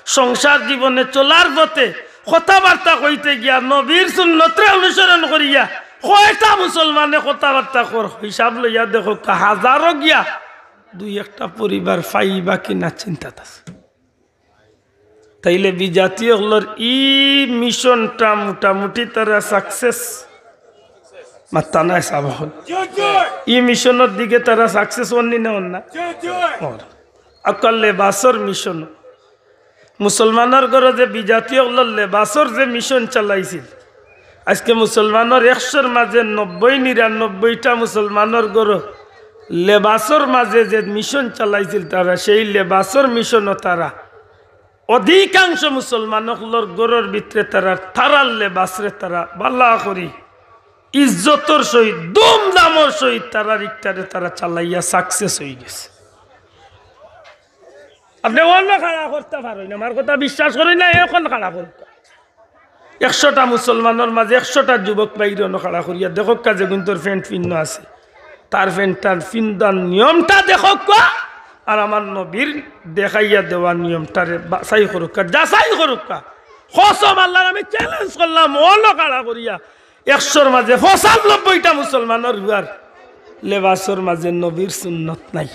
সংসার জীবনে চলার পথে কথাবার্তা কইতে গিয়া নবীর সুন্নতরে অনুসরণ করিয়া কয়টা মুসলমানে কথাবার্তা কর, হিসাব লইয়া দেখউক্কা, হাজারো গিয়া দুই একটা পরিবার পাইবা কিনা চিন্তাত আছে। তাইলে বিজাতি অকলর ই মিশনটা মোটামুটি তারা সাকসেস। মাত্তা নাই সাব অকল। ই মিশনর দিকে তারা সাকসেস অননি না অন না? অর। আক্কাল লেবাসর মিশন। মুসলমানর ঘরো যে বিজাতি অকলর লেবাসর যে মিশন চালাইছিল, আজকে মুসলমানর একশোর মাঝে নব্বই নিরানব্বইটা মুসলমানর ঘরো লেবাসর মাঝে যে মিশন চালাইছিল তারা, সেই লেবাসর মিশনও তারা অধিকাংশ মুসলমান অকলর ঘরর ভিতরে তারা তারার লেবাসরে তারা বালা করি ইজ্জতর সহিত, ধুমধামর সহিত তারার ইকটারে তারা চালাইয়া সাকসেস অইগেছে। আপনে অনো খাড়া করতা পারইন, আমার কথা বিশ্বাস করইন না, অখন খাড়া করউক্কা। একশোটা মুসলমানর মাঝে একশোটা যুবক ভাইরে অনো খাড়া করিয়া দেখউক্কা, যেগুইনতর প্যান্ট ফিন্দা আছে, তার প্যান্টটার ফিন্দার নিয়মটা দেখউক্কা, আর আমার নবীর দেখাইয়া দেওয়া নিয়মটারে বাছাই করউক্কা, যাচাই করউক্কা। কসম আল্লার, আমি চ্যালেঞ্জ করলাম, অনো খাড়া করিয়া একশোর মাঝে পঁচানব্বইটা মুসলমানর হুয়ার লেবাসর মাঝে নবীর সুন্নত নাই।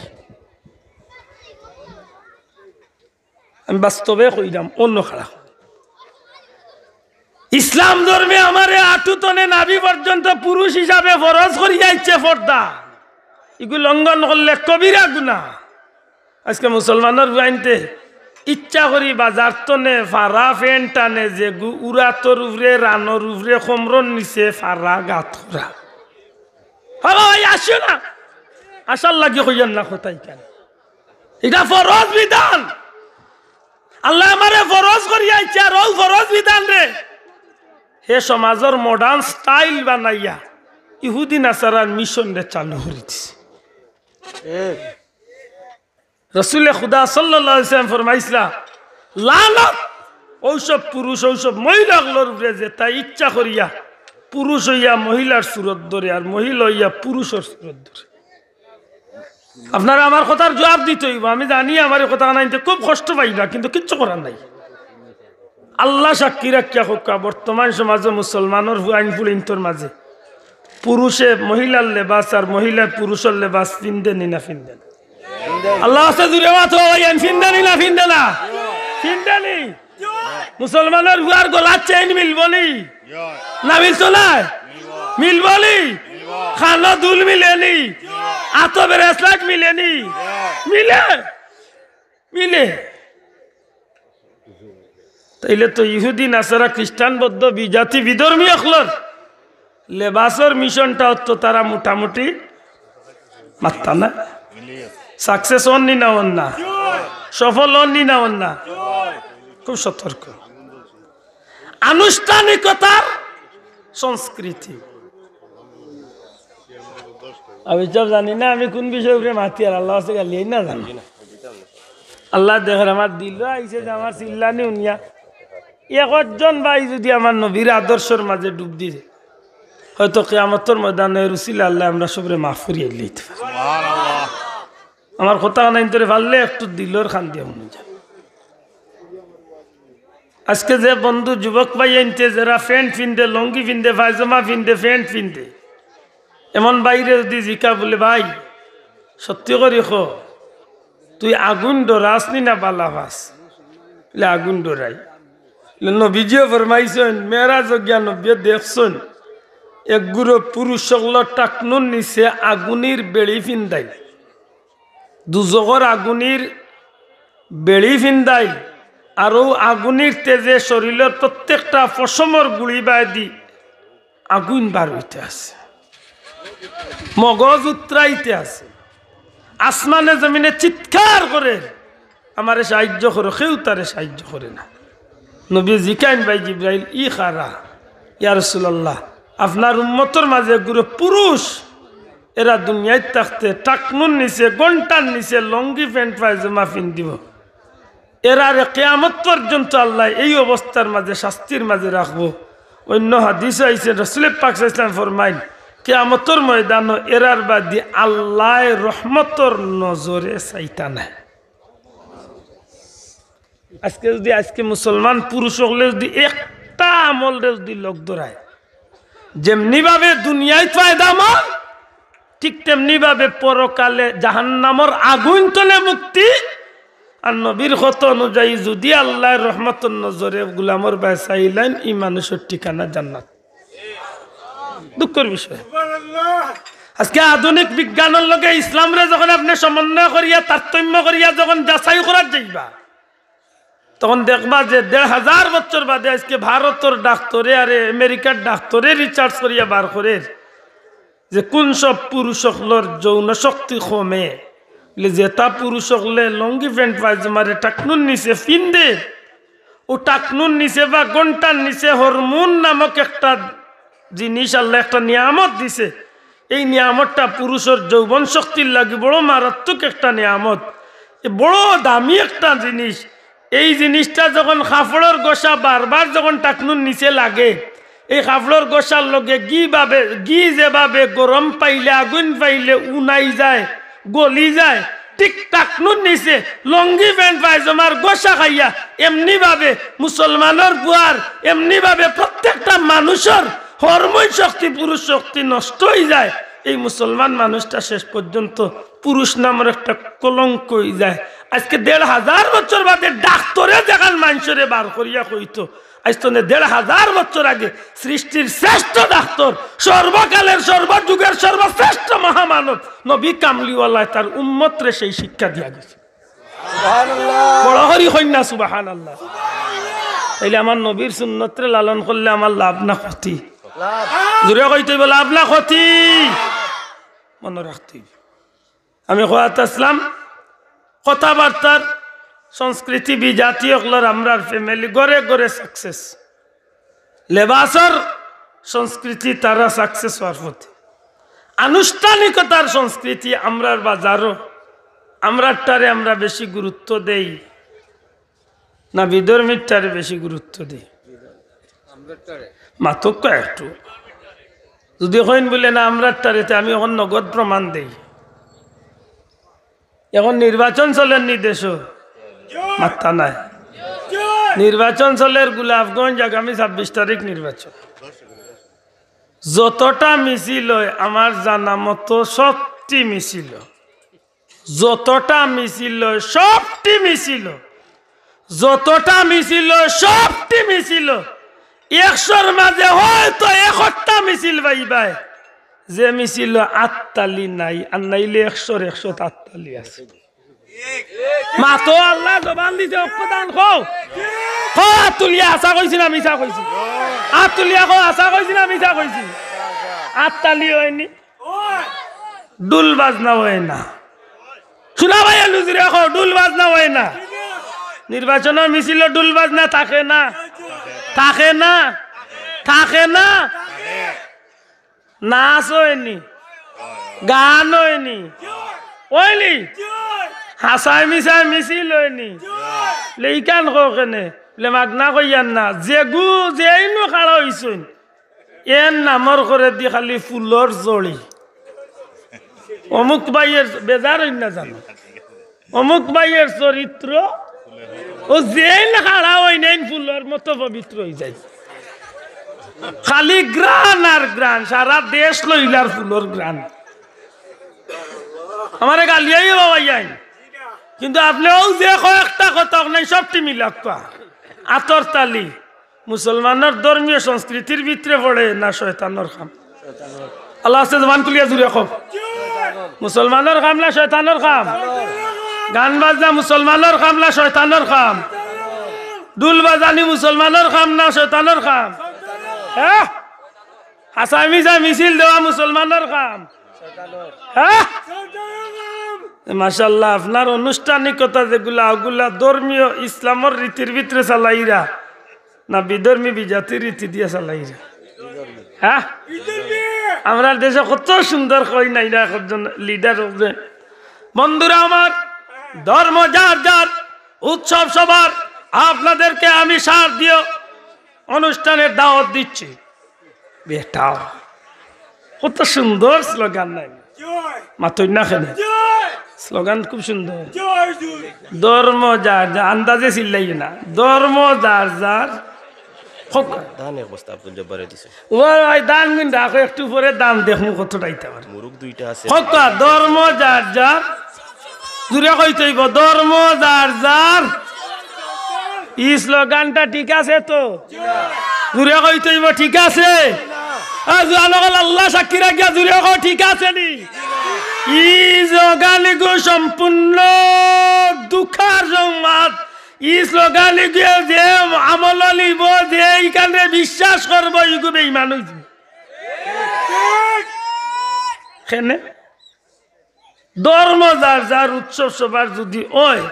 আমি বাস্তবে কইরাম, অনো খাড়া। ইসলাম ধর্মে আমারে আটু তনে নাভি পর্যন্ত পুরুষ হিসাবে ফরজ করিয়া আইছে পর্দা। ইগু লঙ্ঘন করলে কবিরা গুনা। আজকে মুসলমানর ফুয়াইন্তে ইচ্ছা করি বাজার তনে ফাড়া প্যান্ট টানে, যেগু উরাতর উপরে, রানর উপরে, কোমরর নিচে ফাড়া গাত করা। হ্যালো ভাই, আসিও না। আশার লাগি কইয়ার না কথা ইখান। ইটা ফরজ বিধান। আল্লায় আমারে ফরজ করিয়া আইছে, আর অউ ফরজ বিধানরে হে সমাজর মডার্ন স্টাইল বানাইয়া ইহুদি নাসারার মিশনরে চালু করি দিছে। রসুলে খুদা সাল্লাল্লাহু আলাইহি ওয়াসাল্লাম ফরমাইছলা, "লানত অউ সব পুরুষ, অউ সব মহিলা অকলর উপরে যেতায় ইচ্ছা করিয়া পুরুষ অইয়া মহিলার সুরত ধরে আর মহিলা অইয়া পুরুষর সুরত ধরে।" আপনারা আমার কথার জুয়াব দিতে অইবো। আমি জানি আমার ই কথা হুনাইন্তে খুব কষ্ট পাইবা, কিন্তু কিচ্ছু করার নাই। আল্লা সাক্ষী রাখিয়া কউক্কা, বর্তমান সমাজো মুসলমানর ফুয়াইন ফুড়িন্তর মাঝে পুরুষে মহিলার লেবাস আর মহিলায় পুরুষর লেবাস ফিন্দে নি না ফিন্দে না? আল্লার ওয়াস্তে জুরে মাতো, অউ ফিন্দে নি না ফিন্দে না? ফিন্দে নি। মুসলমানর ফুয়ার গলাত চেইন মিলবো নি? না মিলতো নায়? মিলবো নি? কানো দুল মিলে নি? আতো ব্রেসলেট মিলে নি? মিলে। মিলে। তাইলে তো ইহুদি, নাসারা, খ্রিস্টান, বৌদ্ধ, বিজাতি, বিধর্মী অকলর লেবাসর মিশনটা অত তারা মোটামুটি মাত্তা না। সাকসেস অন নি না অন না? সফল অন নি না অন না? খুব সতর্ক। আনুষ্ঠানিকতার সংস্কৃতি। আমি সব জানি না, আমি কোন বিষয়র উপরে মাতি আর আল্লার ওয়াস্তে গালি না জানি। আল্লায় দেখের আমার দিলো আইছে যে আমার চিল্লানি হুনিয়া একজন ভাই যদি আমার নবীর আদর্শর মাঝে ডুব দিয়ে, হয়তো কিয়ামতর ময়দানো এর উসিলায় আল্লায় আমরা সবরে মাফ করিয়া দিতে পারে। আমার কথা হুনাইন্তরে পারলে একটু দিলর কান দিয়া হুনি যান। আজকে যে বন্ধু যুবক ভাইয়াইন্তে যেরা প্যান্ট ফিন্দে, লুঙ্গি ফিন্দে, পায়জামা ফিন্দে, প্যান্ট ফিন্দে, এমন ভাইরে যদি জিকা বুলে, "ভাই, সত্যি করি ক, তুই আগুন ডরাস নি না বালা পাস?" বুলে, "আগুন ডরাই।" বুলে, নবীজিয়ে ফরমাইছইন, মেরাজো গিয়া নবীয়ে দেখছইন, এক গুরু পুরুষ অকলর টাকনুর নিচে আগুনির বেড়ি ফিন্দাইল। দুজখর আগুনির বেড়ি ফিন্দাইল, আর অউ আগুনির তেজে শরীলর প্রত্যেকটা পশমর গুড়ি বায়দি আগুন বার অইতে আছে, মগজ উতরাইতে আছে, আসমানে জমিনে চিৎকার করের, "আমারে সাহায্য করো", কেউ তারে সাহায্য করে না। নবী জিকাইন, "ভাই জিব্রাইল, ই কারা?" "ইয়া রাসুলাল্লাহ, আপনার উম্মতর মাঝে এক গুরু পুরুষ, এরা দুনিয়াত থাকতে টাকনুর নিচে, ঘন্টার নিচে লুঙ্গি প্যান্ট পায়জামা ফিন্দিবো, এরারে কিয়ামত পর্যন্ত আল্লায় এই অবস্থার মাঝে, শাস্তির মাঝে রাখবো। অইন্য হাদিসো আইছে, রসুলে পাক সাল্লাল্লাহু আলাইহি ওয়াসাল্লাম ফরমাইন, কিয়ামতর ময়দানো এরার বাদি আল্লায় রহমতর নজরে চাইতা নায়। আজকে যুদি, আজকে মুসলমান পুরুষ অকলে যুদি একটা আমলরে যুদি লগ ধরায়, যেমনি ভাবে দুনিয়াত ফায়দামন্দ, ঠিক তেমনি ভাবে পরকালে জাহান্নামর আগুইন তলে মুক্তি। আর নবীর কথা অনুযায়ী যুদি আল্লায় রহমতর নজরে গুলামর বায় চাইলাইন, ই মানুষর ঠিকানা জান্নাত। দুঃখর বিষয়, আজকে আধুনিক বিজ্ঞানর লগে ইসলামরে যখন আপনে সমন্বয় করিয়া, তারতম্য করিয়া যখন যাচাই করার যাইবা, তখন দেখবা যে দেড় হাজার বছর বাদে আজকে ভারতর ডাক্তরে আর আমেরিকার ডাক্তরে research করিয়া বার করের যে কুন সব পুরুষ অকলর যৌন শক্তি কমে। বলে, যেতা পুরুষ অকলে লুঙ্গি প্যান্ট পায়জামারে টাকনুর নিচে ফিন্দে, অউ টাকনুর নিচে বা ঘন্টার নিচে হরমোন নামক একটা জিনিস আল্লায় একটা নিয়ামত দিছে। এই নিয়ামতটা পুরুষর যৌবন শক্তির লাগি বড় মারাত্মক একটা নিয়ামত, এ বড় দামি একটা জিনিস। এই জিনিসটা যখন কাপড়র ঘষা বারবার যখন টাকনুর নিচে লাগে, এই কাপড়র ঘষার লগে ঘি ভাবে, ঘি যেভাবে গরম পাইলে, আগুইন পাইলে উনাই যায়, গলি যায়, ঠিক টাকনুর নিচে লুঙ্গি প্যান্ট পায়জামার ঘষা খাইয়া এমনি ভাবে মুসলমানর পুয়ার, এমনি ভাবে প্রত্যেকটা মানুষর হরমোন শক্তি, পুরুষ শক্তি নষ্ট অইযায়। এই মুসলমান মানুষটা শেষ পর্যন্ত পুরুষ নামর একটা কলঙ্ক অইযায়। আজকে দেড় হাজার বছর বাদে ডাক্তরে যেখান মানষরে বার করিয়া কইতো, আইজ তনে দেড় হাজার বছর আগে সৃষ্টির শ্রেষ্ঠ ডাক্তর, সর্বকালের সর্বযুগের সর্বশ্রেষ্ঠ মহামানব নবী কামলিওয়ালায় তার উম্মতরে সেই শিক্ষা দিয়া গেছে। সুবহানাল্লাহ। বড় করি কইন না সুবহানাল্লাহ। তাইলে আমার নবীর সুন্নতরে লালন করলে আমার লাভ না ক্ষতি? লাভ। জোরে কইতে অইবো, লাভ না ক্ষতি? মনো রাখতে অইবো। আমি কওয়াত আছলাম, কথাবার্তার সংস্কৃতি বিজাতি অকলর আমরার family ঘরে ঘরে success। লেবাসর সংস্কৃতি তারা success অওয়ার পথে। আনুষ্ঠানিকতার সংস্কৃতি আমরার বাজারো, আমরারটারে আমরা বেশি গুরুত্ব দেই না বিধর্মীরটারে বেশি গুরুত্ব দেই? মাতউক্কা একটু। যুদি কইন বুলে না আমরারটারে, তে আমি অখন নগদ প্রমাণ দেই। অখন নির্বাচন চলের নি দেশো? মাত্তা নাই। নির্বাচন চলের গোলাপগঞ্জ, আগামী ছাব্বিশ তারিখ নির্বাচন। যতটা মিছিল অয়, আমার জানা মতো সবটি মিছিল, যতটা মিছিল অয়, সবটি মিছিল, যতটা মিছিল অয়, সবটি মিছিল, একশোর মাঝে হয়তো একটা মিছিল পাইবায়, যে মিছিল আততালি নাই, আর নাইলে একশোর একশো আততালি আছে। মাতো, আল্লায় জবান দিছে, অক্কদান কও। কও আত তুলিয়া, হাছা কইছি না মিছা কইছি? আত তুলিয়া কও, হাছা কইছি না মিছা কইছি? আততালি অয়নি, ঢুল বাজনা অয় না। শুনা ভাই, আলু জুড়ে কও, ঢুল বাজনা অয় না। নির্বাচনর মিছিলো ঢুল বাজনা থাকে না, থাকে না, থাকে না। নাচ অয়নি, গান অয়নি, অয়নি? হাছায় মিছায় মিছিল অয়নি? লে ইখান কও কেনে? লে মাগনা কইয়ার না, যেগু যেইনু খাড়া অইছইন, এন নামর করেদি খালি ফুলর জড়ি। অমুক ভাইয়ের, বেজার অইন না জানো, অমুক ভাইয়ের চরিত্র, অউ যেইন খাড়া অইন এইন ফুলর মতো পবিত্র অইযায়। খালি ঘ্রাণ আর ঘ্রাণ, সারা দেশ লইলার ফুলর ঘ্রাণ। আমারে গালিয়াইও বাবাইয়াইন, কিন্তু আপনে অউ যে কয়েকটা কথা অখন সবটি মিলাক্কা। আতর তালি, মুসলমানর ধর্মীয় সংস্কৃতির ভিতরে পড়ে না শয়তানর কাম? আল্লাহ আছে, জবান খুলিয়া জুড়ে কও। মুসলমানর কাম না শয়তানর কাম? গান বাজনা মুসলমানর কাম না শয়তানর কাম? ঢুল বাজানি মুসলমানর কাম না শয়তানর কাম? হ্যাঁ? হাছায় মিছায় মিছিল দেওয়া মুসলমানর কাম? হ্যাঁ? মাশাআল্লাহ, আপনার আনুষ্ঠানিকতা যেগুলা, ওগুলা ধর্মীয় ইসলামর রীতির ভিতরে চালাইরা না বিধর্মী বিজাতির রীতি দিয়া চালাইরা? হ্যাঁ? আমরার দেশে কত সুন্দর কই নাই না একজন লিডার অইছে। বন্ধুরা আমার, ধর্ম যার যার, উৎসব সভার আপনাদেরকে আমি শারদীয় অনুষ্ঠানের দাওয়াত দিচ্ছি। বেটা, কত সুন্দর স্লোগান নাই? মাতইন না কেনে? স্লোগান খুব সুন্দর। ধর্ম যার যার, আন্দাজে চিল্লাইও না। ধর্ম যার যার। হক। ধান এক বস্তা আব্দুল জব্বারে দিছে। ও ভাই, ধান গুন রাখো, একটু পরে ধান দেখমু কতটা দিতে পারে। মুরুগ দুইটা আছে। হক, ধর্ম যার যার। জুরে কইতে অইবো, ধর্ম যার যার। ই স্লোগানটা ঠিক আছে তো? জুরে কইতে অইবো, ঠিক আছে? আর জুয়ান অকল আল্লাহ সাক্ষী রাখিয়া জুরে কও, ঠিক আছে নি? ই স্লোগান ইগু সম্পূর্ণ ধুকার জমাত। ই স্লোগান ইগু যে আমল নিবো, যে ইখানরে বিশ্বাস করবো, ইগু বেঈমান অইযিবো। কেনে? ধর্ম যার যার উৎসব সভার যুদি অয়,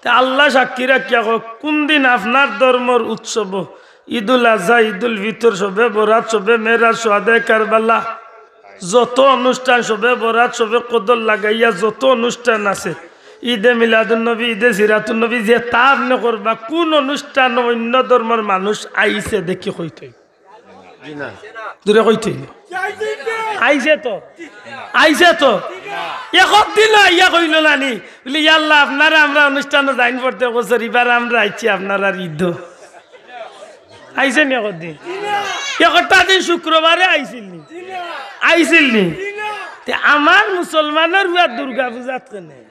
তে আল্লাহ সাক্ষী রাখিয়া কও, কুনদিন আপনার ধর্মর উৎসব, ঈদুল আজহা, ঈদুল ফিতর, শবে বরাত, শবে মেরাজ, শুহাদায়ে কারবালা, যত অনুষ্ঠান, শবে বরাত, শবে কদর লাগাইয়া যত অনুষ্ঠান আছে, ঈদে মিলাদুন নবী, ঈদে সিরাতুন নবী, যেতা আপনে করবা, কুন অনুষ্ঠানো অইন্য ধর্মর মানুষ আইছে দেখি কইতে অইবো। জি না। জুরে কইতে অইবো। আইছে তো? আইছে তো? একদিন আইয়া কইলো না নি? বলে, "ইয়া আল্লাহ, আপনারে আমরা অনুষ্ঠানো যাইন প্রত্যেক বছর, ইবার আমরা আইছি আপনারার ঈদো।" আইছে নি একদিন? একটা দিন শুক্রবারে আইছিল নি? আইছিল নি? তে আমার মুসলমানর পুয়া দুর্গা পূজাত কেনে?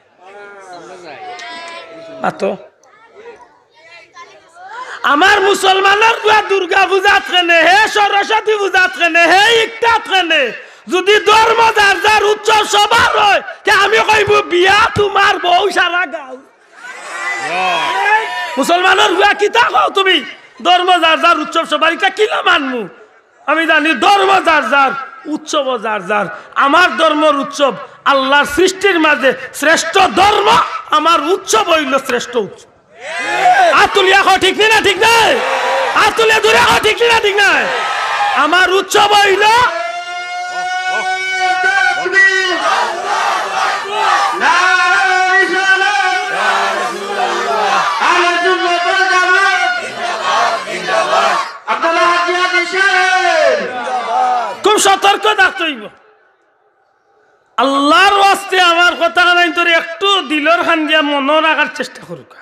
মাতো। আমার মুসলমানর পুয়া দুর্গা পূজাত কেনে, হে সরস্বতী পূজাত কেনে, হে ইকটাত কেনে। যুদি ধর্ম যার যার উৎসব সভার অয়, তে আমি কইমু, "বিয়া তুমার বউ সারা গাঁও।" মুসলমানর পুয়া কিতা কও তুমি? ধর্ম যার যার উৎসব সভার, ইটা কিলা মানমু? আমি জানি ধর্ম যার যার, উৎসব যার যার। আমার ধর্মর উৎসব, আল্লাহর সৃষ্টির মাঝে শ্রেষ্ঠ ধর্ম, আমার উৎসব অইলো শ্রেষ্ঠ উৎসব। আত তুলিয়া কও, ঠিক নি না ঠিক নায়? আত তুলিয়া জুরে কও, ঠিক নি না ঠিক নায়? আমার উৎসব অইলো আব্দুল্লাহ হাজি হাজি সাহেব। খুব সতর্ক থাকতে অইবো। আল্লাহর ওয়াস্তে আমার কথা কানাইন্তরে একটু দিলর খান দিয়া মনো রাখার চেষ্টা করুক্কা।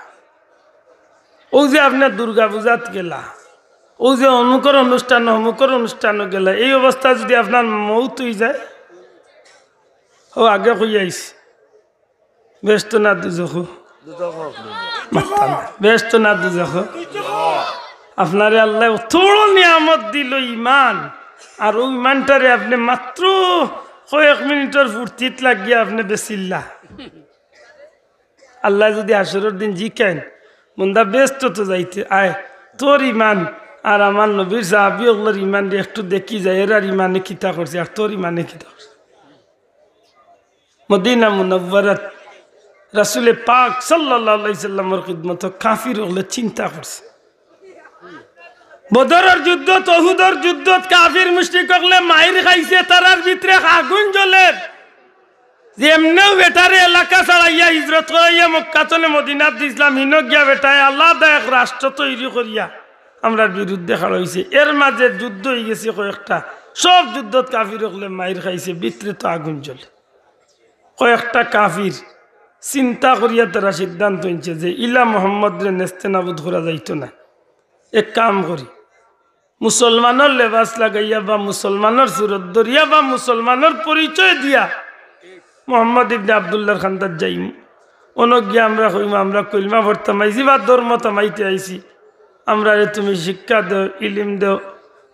অউ যে আপনে দুর্গা পূজাত গেলা, অউ যে অমুকর অনুষ্ঠান, অমুকর অনুষ্ঠানো গেলা, এই অবস্থা যুদি আপনার মউত অইযায়, অউ আগে কইয়া আইছি, বেহেস্ত না দুজখ? মাততা না। বেহেস্ত না দুজখ? আপনারে আল্লায় অত বড় নিয়ামত দিলো ইমান, আর অউ ইমানটারে আপনে মাত্র কয়েক মিনিটর ফুর্তিত লাগিয়া আপনে বেচিল্লা। আল্লায় যুদি হাশরর দিন জিকাইন, "বন্দা, বেহেস্তো তো যাইতে, আয়, তোর ইমান আর আমার নবীর সাহাবি অকলর ইমানরে একটু দেখি যায়, এরার ইমানে কিতা করছে আর তোর ইমানে কিতা করছে?" মদিনা মুনাওয়ারাত রাসুলে পাক সাল্লাল্লাহু আলাইহি সাল্লামর খিদমতো কাফির অকলে চিন্তা করছে। বদরর যুদ্ধত, উহুদর যুদ্ধত কাফির মুশরিক অকলে মাইর খাইছে, তারার ভিতরে আগুন জ্বলের। যে এমনেউ বেটারে এলাকা ছাড়াইয়া হিজরত করাইয়া মক্কা তনে মদিনাত দিছলাম, হিনো গিয়া বেটায় আলাদা এক রাষ্ট্র তৈরি করিয়া আমরার বিরুদ্ধে খাড়া অইছে। এর মাঝে যুদ্ধ অইগেছে কয়েকটা, সব যুদ্ধত কাফির অকলে মাইর খাইছে, ভিতরে তো আগুন জ্বলে। কয়েকটা কাফির চিন্তা করিয়া তারা সিদ্ধান্ত নিছে যে ইলা মোহাম্মদরে নেস্তে নাবুদ করা যাইতো না। এক কাম করি, মুসলমানর লেবাস লাগাইয়া বা মুসলমানর সুরত ধরিয়া বা মুসলমানর পরিচয় দিয়া মোহাম্মদ ইবনে আব্দুল্লাহর খান্দাত যাইমু। অনো গিয়া আমরা কইমু, "আমরা কলমা পড়তাম আইছি বা ধর্ম তামাইতে আইছি, আমরারে তুমি শিক্ষা দেও, ইলিম দেও,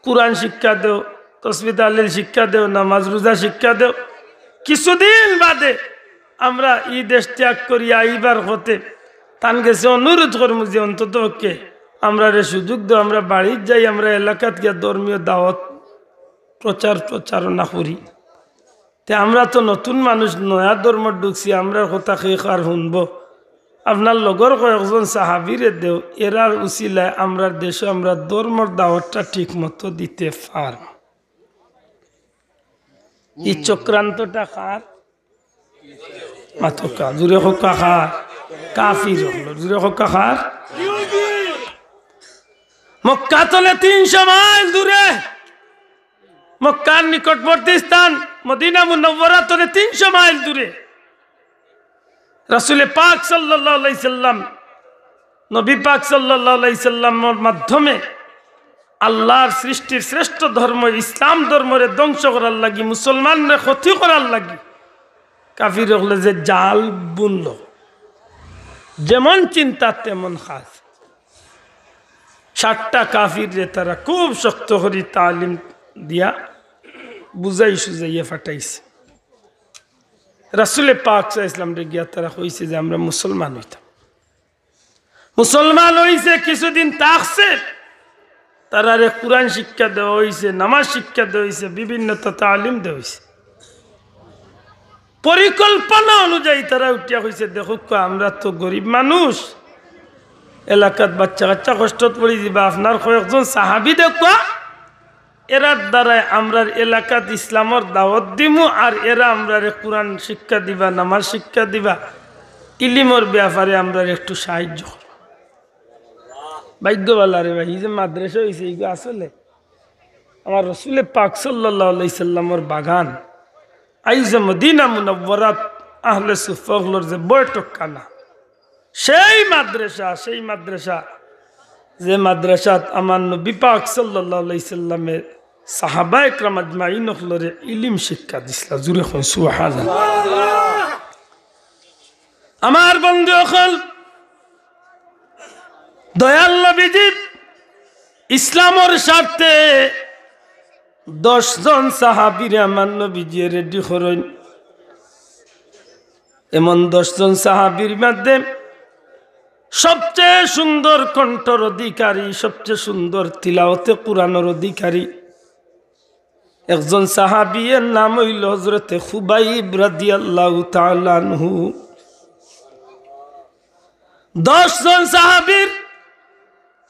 কুরআন শিক্ষা দেও, তসবি তাহলিল শিক্ষা দেও, নামাজ রোজা শিক্ষা দেও।" কিছুদিন বাদে আমরা ই দেশ ত্যাগ করিয়া আইবার পথে তান গেছে অনুরোধ করমু যে অন্তত পক্ষে আমরারে সুযোগ দেও, আমরা বাড়িত যাই, আমরা এলাকাত গিয়া ধর্মীয় দাওয়াত প্রচার প্রচারণা করি। তে আমরা তো নতুন মানুষ, নয়া ধর্মত ঢুকছি, আমরার কথা কে কার হুনবো? আপনার লগর কয়েকজন সাহাবিরে দেও, এরার উসিলায় আমরার দেশো আমরা ধর্মর দাওয়াতটা ঠিক মতো দিতে পার। ই চক্রান্তটা কার? মাতউক্কা, জুরে কউক্কা কার? কাফির অকলর। জুরে কউক্কা কার? মক্কা তনে তিনশো মাইল দূরে, মক্কার নিকটবর্তী স্থান মদিনা মুনাওয়ারা তনে তিনশো মাইল দূরে রাসূলে পাক সাল্লাল্লাহু আলাইহি সাল্লাম, নবী পাক সাল্লাল্লাহু আলাইহি সাল্লামর মাধ্যমে আল্লাহর সৃষ্টির শ্রেষ্ঠ ধর্ম ইসলাম ধর্মরে ধ্বংস করার লাগি, মুসলমানরে ক্ষতি করার লাগি কাফির অকলে যে জাল বুনলো, যেমন চিন্তা তেমন কাজ। সাতটা কাফিররে তারা খুব শক্ত করি তালিম দিয়া বুঝাই সুঝাইয়া ফাটাইছে। রাসূলে পাক সাল্লাল্লাহু আলাইহি সাল্লামরে গিয়া তারা কইছে যে, "আমরা মুসলমান অইতাম।" মুসলমান অইছে, কিছুদিন থাকছে, তারারে কোরআন শিক্ষা দেওয়া অইছে, নামাজ শিক্ষা দেওয়া অইছে, বিভিন্নতা তালিম দেওয়া অইছে। পরিকল্পনা অনুযায়ী তারা উঠিয়া কইছে, "দেখউক্কা, আমরা তো গরিব মানুষ, এলাকাত বাচ্চা কাচ্চা কষ্টত পড়ি যিবা, আপনার কয়েকজন সাহাবী দেখউক্কা, এরার দ্বারায় আমরার এলাকাত ইসলামর দাওয়াত দিমু, আর এরা আমরারে কোরআন শিক্ষা দিবা, নামাজ শিক্ষা দিবা, ইলিমর ব্যাপারে আমরারে একটু সাহায্য করবা।" ভাগ্য ভালা রে ভাই, ই যে মাদ্রাসা অইছে, ইগু আসলে আমার রসুলে পাক সাল্লাল্লাহু আলাইহি সাল্লামর বাগান। আইজ মদিনা মুনাওয়ারাত আহলে সুফা অকলর যে বৈঠকখানা, সেই মাদ্রাসা, সেই মাদ্রাসা, যে মাদ্রাসাত আমার নবী পাক সাল্লাল্লাহু আলাইহি সাল্লামে সাহাবা একরাম আজমাইন অকলরে ইলিম শিক্ষা দিছলা। জুরে কইন সুবহানাল্লাহ। আমার বন্ধু অকল, দয়াল নবীজি ইসলামর স্বার্থে দশ জন সাহাবীরে আমার নবীজি রেডি করইন। এমন দশ জন সাহাবীর মধ্যে সবচেয়ে সুন্দর কণ্ঠর অধিকারী, সবচেয়ে সুন্দর তিলাওয়াতে কোরআনর অধিকারী একজন সাহাবী, এর নাম অইলো হযরতে খুবাইব রাদিয়াল্লাহু তাআলা আনহু। দশ জন সাহাবীর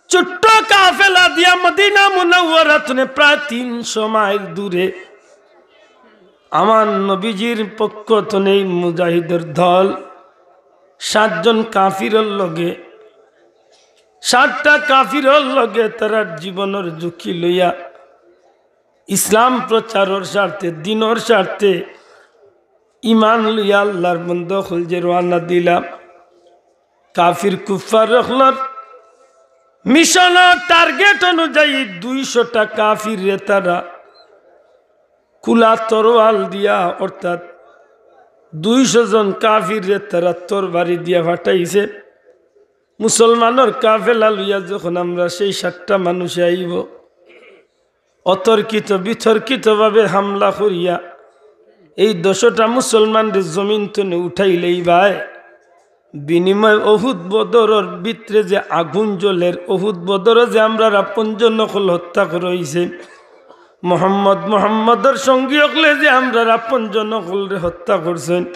ছোট্ট কাফেলা দিয়া মদিনা মুনাওয়ারা তনে প্রায় তিনশো মাইল দূরে আমার নবীজির পক্ষ তনে এই মুজাহিদর দল সাতজন কাফিরর লগে, সাতটা কাফিরর লগে তারার জীবনর ঝুঁকি লইয়া ইসলাম প্রচারর স্বার্থে, দ্বীনর স্বার্থে, ঈমান লইয়া আল্লাহর বন্দা অকল যে রওয়ানা দিলা। কাফির কুফফার অকলর মিশনর টার্গেট অনুযায়ী দুইশোটা কাফিররে তারা কুলা তরোয়াল দিয়া, অর্থাৎ দুইশো জন কাফিররে তারা তরবারি দিয়া ফাটাইছে। মুসলমানর কাফেলা লইয়া যখন আমরা সেই সাতটা মানুষে আইবো, অতর্কিত বিতর্কিতভাবে হামলা করিয়া এই দশোটা মুসলমানরে জমিন তনে উঠাইলেই বায়, বিনিময়ে উহুদ বদরর ভিতরে যে আগুন জ্বলের, উহুদ বদরো যে আমরার আপনজন অকল হত্যা করা অইছে, মোহাম্মদ, মোহাম্মদর সঙ্গী অকলে যে আমরার আপনজন অকলরে হত্যা করছইন,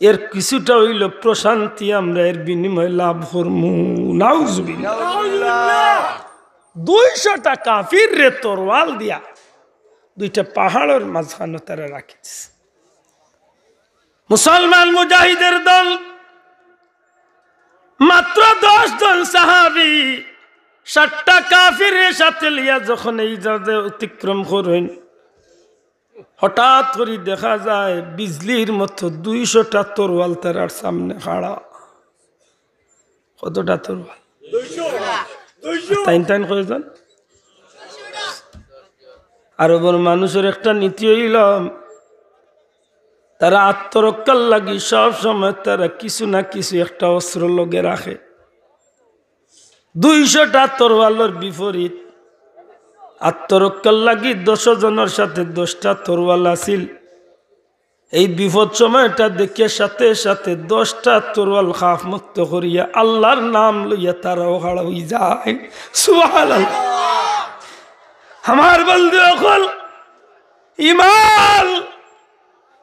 এর কিছুটা অইলো প্রশান্তি আমরা এর বিনিময়ে লাভ করমু। নাউজুবিল্লাহ। দুইশোটা কাফিররে তরোয়াল দিয়া দুইটা পাহাড়র মাঝখানো তারা রাখি দিছে। মুসলমান মুজাহিদের দল মাত্র দশ জন সাহাবী, সাতটা কাফিররে সাথে লইয়া যখন এই জায়গা অতিক্রম করইন, হঠাৎ করি দেখা যায় বিজলির মতো দুইশোটা তরোয়াল তারার সামনে খাড়া। কতটা তরোয়াল? টাইন টাইন কয়জন? আরবর মানুষর একটা নীতি অইলো, তারা আত্মরক্ষার লাগি সব সময় তারা কিছু না কিছু একটা অস্ত্র লগে রাখে। দুইশোটা তরোয়ালর বিপরীত আত্মরক্ষার লাগি দশ জনর সাথে দশটা তরোয়াল আছিল। এই বিপদ সময়টা দেখিয়া সাথে সাথে দশটা তরোয়াল খাপ মুক্ত করিয়া আল্লাহর নাম লইয়া তারাও খাড়া অইযায়। সুবহানাল্লাহ। আমার বন্ধু অকল, ইমান,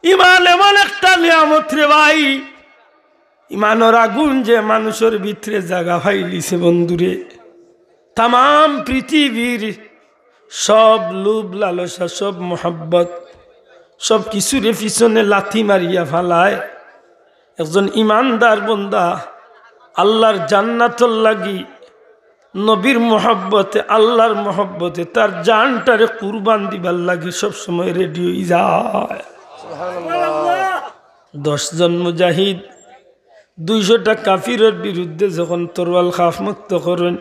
ইমান এমন একটা নিয়ামত রে ভাই, ইমানর আগুন যে মানুষর ভিতরে জাগা পাইলিছে বন্ধুরে, তামাম পৃথিবীর সব লোভ লালসা, সব মোহাব্বত, সব কিছুরে পিছনে লাথি মারিয়া ফালায়। একজন ইমানদার বন্দা আল্লাহর জান্নাতর লাগি, নবীর মহব্বতে, আল্লাহর মহব্বতে তার জানটারে কুরবান দিবার লাগি সবসময় রেডি অই যায়। দশ জন মুজাহিদ দুইশোটা কাফিরর বিরুদ্ধে যখন তরোয়াল খাফ মুক্ত করইন,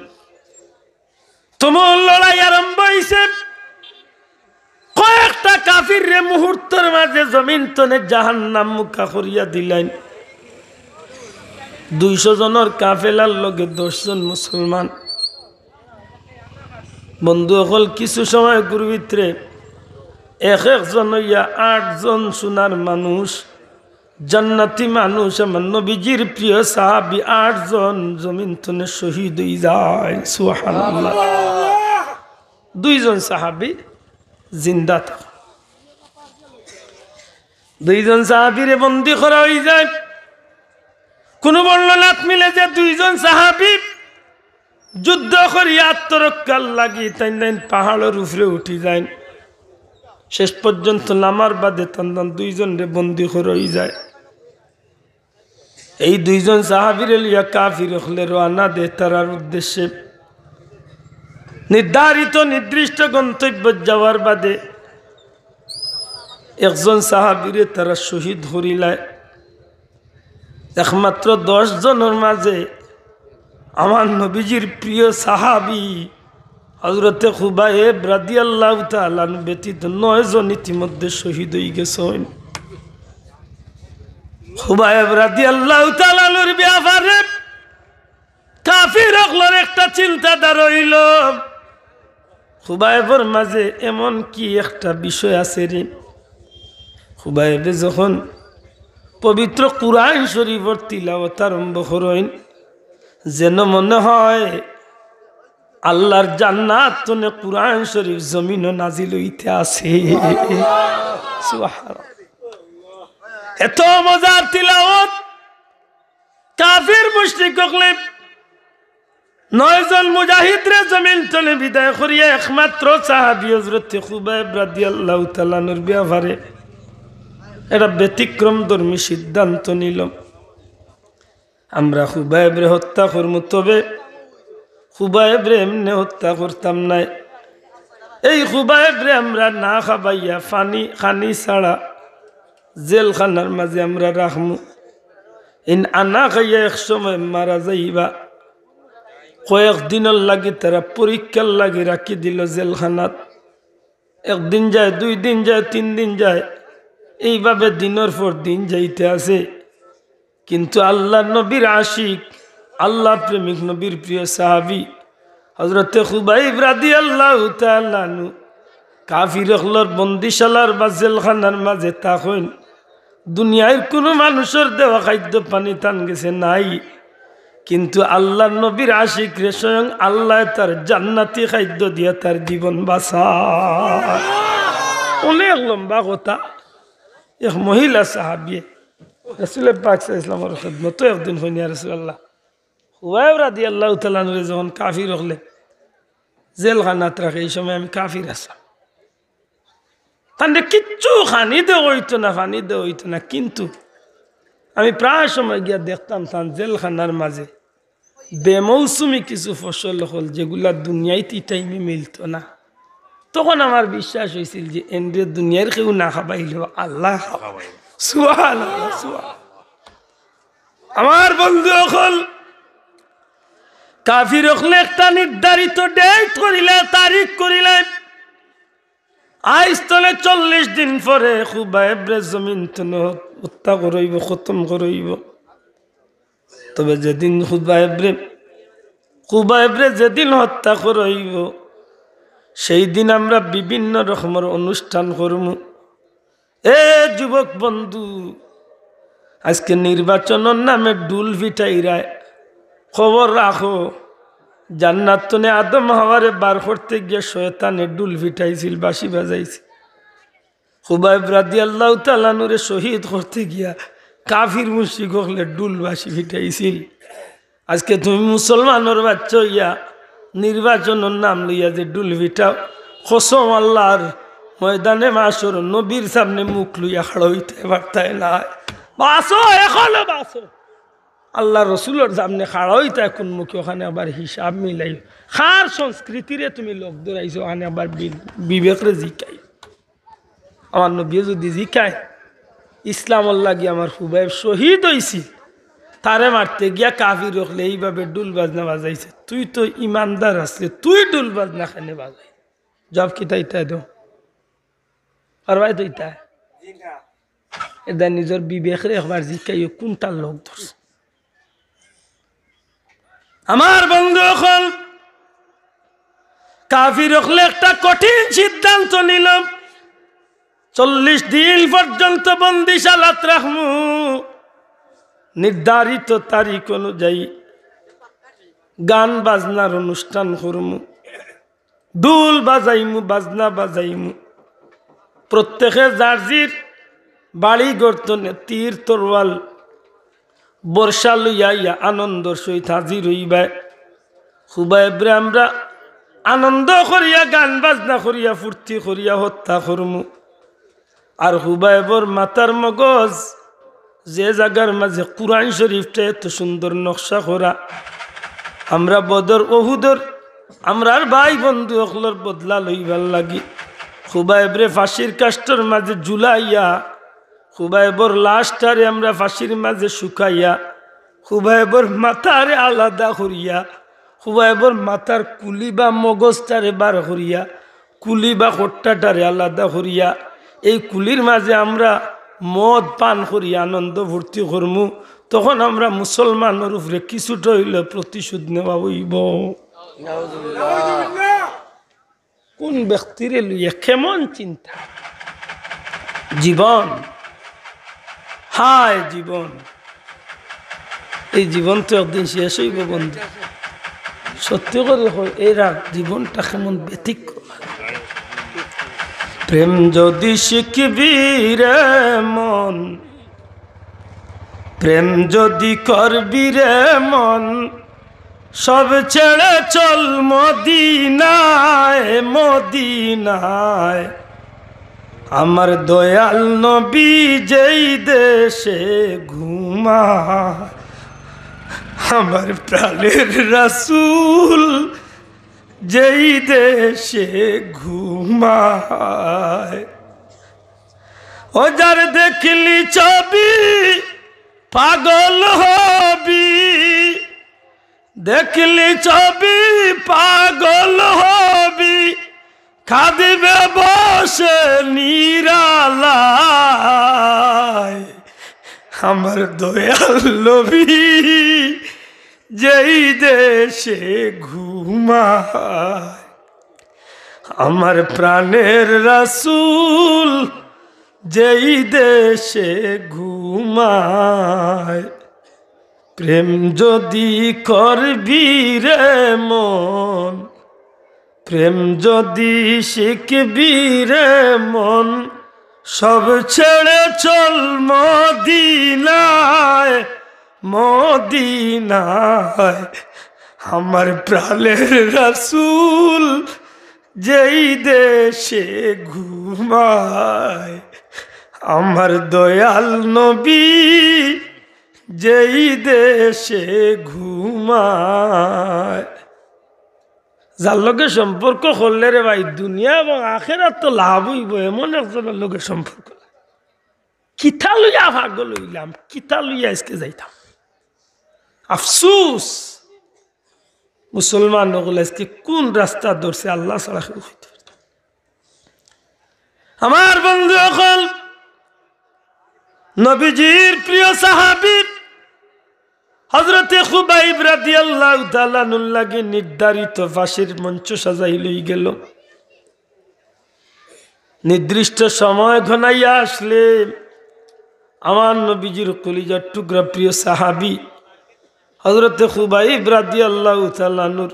তুমুল লড়াই আরম্ভ অইছে। কয়েকটা কাফিররে মুহূর্তর মাঝে জমিন তনে জাহান্নাম মুখা করিয়া দিলাইন। দুইশো জনর কাফেলার লগে দশ জন মুসলমান। বন্ধু অকল, কিছু সময়র ভিতরে এক একজন অইয়া আট জন সোনার মানুষ, জান্নাতি মানুষ, আমার নবীজির প্রিয় সাহাবী আট জন জমিন তনে শহীদ অই যায়। সুবহানাল্লাহ। দুইজন সাহাবী জিন্দা থাকইন। দুইজন সাহাবীরে বন্দী করা অই যায়। কুনু বর্ণনাত মিলে যে দুইজন সাহাবী যুদ্ধ করি আত্মরক্ষার লাগি তাইন তাইন পাহাড়র উপরে উঠি যাইন। শেষ পর্যন্ত নামার বাদে তান তান দুইজনরে বন্দী করা অই যায়। এই দুইজন সাহাবীরে লইয়া কাফির অকলে রওয়ানা দেয় তারার উদ্দেশ্যে। নির্ধারিত নির্দিষ্ট গন্তব্যত যাওয়ার বাদে একজন সাহাবীরে তারা শহীদ করিলায়। একমাত্র দশ জনর মাঝে আমার নবীজির প্রিয় সাহাবী হযরতে খুবাইব রাদিয়াল্লাহু তাআলা আনহু ব্যতীত নয় জন ইতিমধ্যে শহীদ অই গেছইন। খুবাইব রাদিয়াল্লাহু তাআলা আনহুর ব্যাপারে কাফির অকলর একটা চিন্তাধারা অইলো, খুবাইবর মাঝে এমন কি একটা বিষয় আছে রে? খুবাইবে যখন পবিত্র কুরআন শরীফর তিলাওয়াত আরম্ভ করইন, যেন মনে হয় আল্লাহর জান্নাত তনে কুরআন শরীফ জমিনো নাজিল অইতে আছে। সুবহানাল্লাহ। এত মজার তিলাওয়াত। কাফির মুশরিক অকলে নয় জন মুজাহিদরে জমিন তনে বিদায় করিয়া একমাত্র সাহাবী হযরতে খুবাইব রাদিয়াল্লাহু তাআলা আনহুর ব্যাপারে একটা ব্যতিক্রমধর্মী সিদ্ধান্ত নিল। আমরা খুবাইবরে হত্যা করমু, তবে খুবাইবরে এমনে হত্যা করতাম নায়। এই খুবাইবরে আমরা না খাবাইয়া পানি, খানি ছাড়া জেলখানার মাঝে আমরা রাখমু। ইন আনা খাইয়া এক সময় মারা যাইবা। কয়েক দিনর লাগি তারা পরীক্ষার লাগি রাখি দিল জেলখানাত। একদিন যায়, দুই দিন যায়, তিন দিন যায়, এইভাবে দিনর পর দিন যাইতে আছে। কিন্তু আল্লাহর নবীর আশিক, আল্লাহ প্রেমিক, নবীর প্রিয় সাহাবী হযরতে খুবাইব রাদিয়াল্লাহু তাআলা আনহু কাফির অকলর বন্দিশালার বা জেলখানার মাঝে থাকইন। দুনিয়ার কুনু মানুষর দেওয়া খাদ্য পানি তান গেছে নাই, কিন্তু আল্লাহর নবীর আশিকরে স্বয়ং আল্লায় তার জান্নাতি খাদ্য দিয়া তার জীবন বাঁচায়। অনেক লম্বা কথা। এক মহিলা সাহাবিয়ে রাসূলে পাক সাল্লাল্লাহু আলাইহি ওয়াসাল্লামর খেদমতো একদিন কইন, "ইয়া রাসূলুল্লাহ, খুবাইব রাদিয়াল্লাহু তাআলা আনহুরে যখন কাফির অকলে জেলখানাত রাখে, এই সময় আমি কাফির আছলাম। তানরে কিচ্ছু খানি দেওয়া অইতো না, পানি দেওয়া অইতো না, কিন্তু আমি প্রায় সময় গিয়া দেখতাম তান জেলখানার মাঝে বেমৌসুমি কিছু ফসল অকল, যেগুলা দুনিয়াইত ই টাইমে মিলতো না। তখন আমার বিশ্বাস অইছিল যে এনরে দুনিয়ার কেউ না খাবাইলেও আল্লায় খাবাইবো।" সুবহানাল্লাহ, সুবহানাল্লাহ। আমার বন্ধু অকল, কাফির অকলে একটা নির্ধারিত ডেট করিলে, তারিখ করিলে, আইজ তনে চল্লিশ দিন পরে খুবাইবরে জমিন তনে হত্যা করা অইবো, খতম করা অইবো। তবে যেদিন খুবাইবরে, খুবাইবরে যেদিন হত্যা করা অইবো, সেই দিন আমরা বিভিন্ন রকমর অনুষ্ঠান করমু। এ যুবক বন্ধু, আজকে নির্বাচনর নামে ঢুল ফিটাইরায়, খবর রাখো, জান্নাত তনে আদম হাওয়ারে বার করতে গিয়া শয়তানে ঢুল ফিটাইছিল, বাঁশি বাজাইছিল। খুবাইব রাদিয়াল্লাহু তাআলা আনহুরে শহীদ করতে গিয়া কাফির মুশরিক অকলে ঢুল বাঁশি ফিটাইছিল। আজকে তুমি মুসলমানর বাচ্চা অইয়া নির্বাচনর নাম লইয়া যে ঢুল ফিটাও, কসম আল্লাহর, ময়দানে মাশর নবীর সামনে মুখ লইয়া খাড়া অইতে পারতায় নায়। বাঁচো, এখনো বাঁচো। আল্লার রসুলর সামনে খাড়া অইতায় কুন মুখে, অখানে আবার হিসাব মিলাইও। কার সংস্কৃতিরে তুমি লগ ধরাইছো, অখানে আবার বি-, বিবেকরে জিকাইও। আমার নবীয়ে যুদি জিকায়, ইসলামর লাগি আমার খুবাইব শহিদ অইছিল, তারে মারতে গিয়া কাফির অকলে এইভাবে ঢুল বাজনা বাজাইছে, তুই তো ইমানদার আছলে, তুই ঢুল বাজনা কেনে বাজাইলে? জবাব কিতা ইতায় দেও? পারবায় তো ইতায়? এদায় নিজর বিবেকরে একবার জিকাইও, কুনটার লগ ধরছে। আমার বন্ধু অকল, কাফির অকলে একটা কঠিন সিদ্ধান্ত নিল, চল্লিশ দিন পর্যন্ত বন্দিশালাত রাখমু, নির্ধারিত তারিখ অনুযায়ী গান বাজনার অনুষ্ঠান করমু, ঢুল বাজাইমু, বাজনা বাজাইমু। প্রত্যেকে যার জির বাড়ি গর্তনে তীর তরোয়াল বর্ষা লইয়া আইয়া আনন্দর সহিত হাজির অইবায়। খুবাইবরে আমরা আনন্দ করিয়া, গান বাজনা করিয়া, ফুর্তি করিয়া হত্যা করমু। আর খুবাইবর মাথার মগজ, যে জাগার মাঝে কুরআন শরীফটা এত সুন্দর নকশা করা, আমরা বদর উহুদর আমরার ভাই বন্ধু অকলর বদলা লইবার লাগি খুবাইবরে ফাঁসির কাষ্ঠর মাঝে ঝুলাইয়া, খুবাইবর লাশটারে আমরা ফাঁসির মাঝে শুকাইয়া, খুবাইবর মাথারে আলাদা করিয়া, খুবাইবর মাথার কুলি বা মগজটারে বার করিয়া, কুলি বা খোট্টাটারে আলাদা করিয়া, এই কুলির মাঝে আমরা মদ পান করিয়া আনন্দ ফুর্তি করমু, তখন আমরা মুসলমানর উপরে কিছুটা অইলে প্রতিশোধ নেওয়া অইবো। কুন ব্যক্তিরে লইয়া কেমন চিন্তা? জীবন, হায় জীবন, এই জীবন তো একদিন শেষ অইবো বন্ধু। সত্যি করি কও, এরা জীবনটা কেমন ব্যতিক্রম। প্রেম যদি শিখবি রে মন, প্রেম যদি করবি রে মন, সব ছেড়ে চল মদিনায়, মদিনায়। আমার দয়াল নবী যেই দেশে ঘুমায়, আমার প্রাণের রাসূল যেই দেশে ঘুমায়। ও যার দেখলি ছবি পাগল হবি, দেখলি ছবি পাগল হবি, কাঁদিবে বসে নিরালায়। আমার দয়াল নবী যেই দেশে ঘুমায়, আমার প্রাণের রাসূল যেই দেশে ঘুমায়। প্রেম যদি করবি রে মন, প্রেম যদি শিখবি রে মন, সব ছেড়ে চল মদিনায়, মদিনায়। আমার প্রাণের রাসূল যেই দেশে ঘুমায়, আমার দয়াল নবী যেই দেশে ঘুমায়। যার লগে সম্পর্ক করলে রে ভাই, দুনিয়া এবং আখেরাত তো লাভ অইবো, এমন একজনর লগে সম্পর্ক। কিতা লইয়া পাগল অইলাম, কিতা লইয়া আইজকে যাইতাম। আফসুস, মুসলমান অকল আইজকে কুন রাস্তা ধরছে, আল্লাহ ছাড়া কেউ কইতে পারে না। আমার বন্ধু অকল, নবীজির প্রিয় সাহাবী হযরতে খুবাইব রাদিয়াল্লাহু তাআলা আনহুর লাগি নির্ধারিত ফাঁসির মঞ্চ সাজাই লই গেল। নির্দিষ্ট সময় ঘনাইয়া আসলে আমার নবীজির কলিজার টুকরা প্রিয় সাহাবী হযরতে খুবাইব রাদিয়াল্লাহু তাআলা আনহুর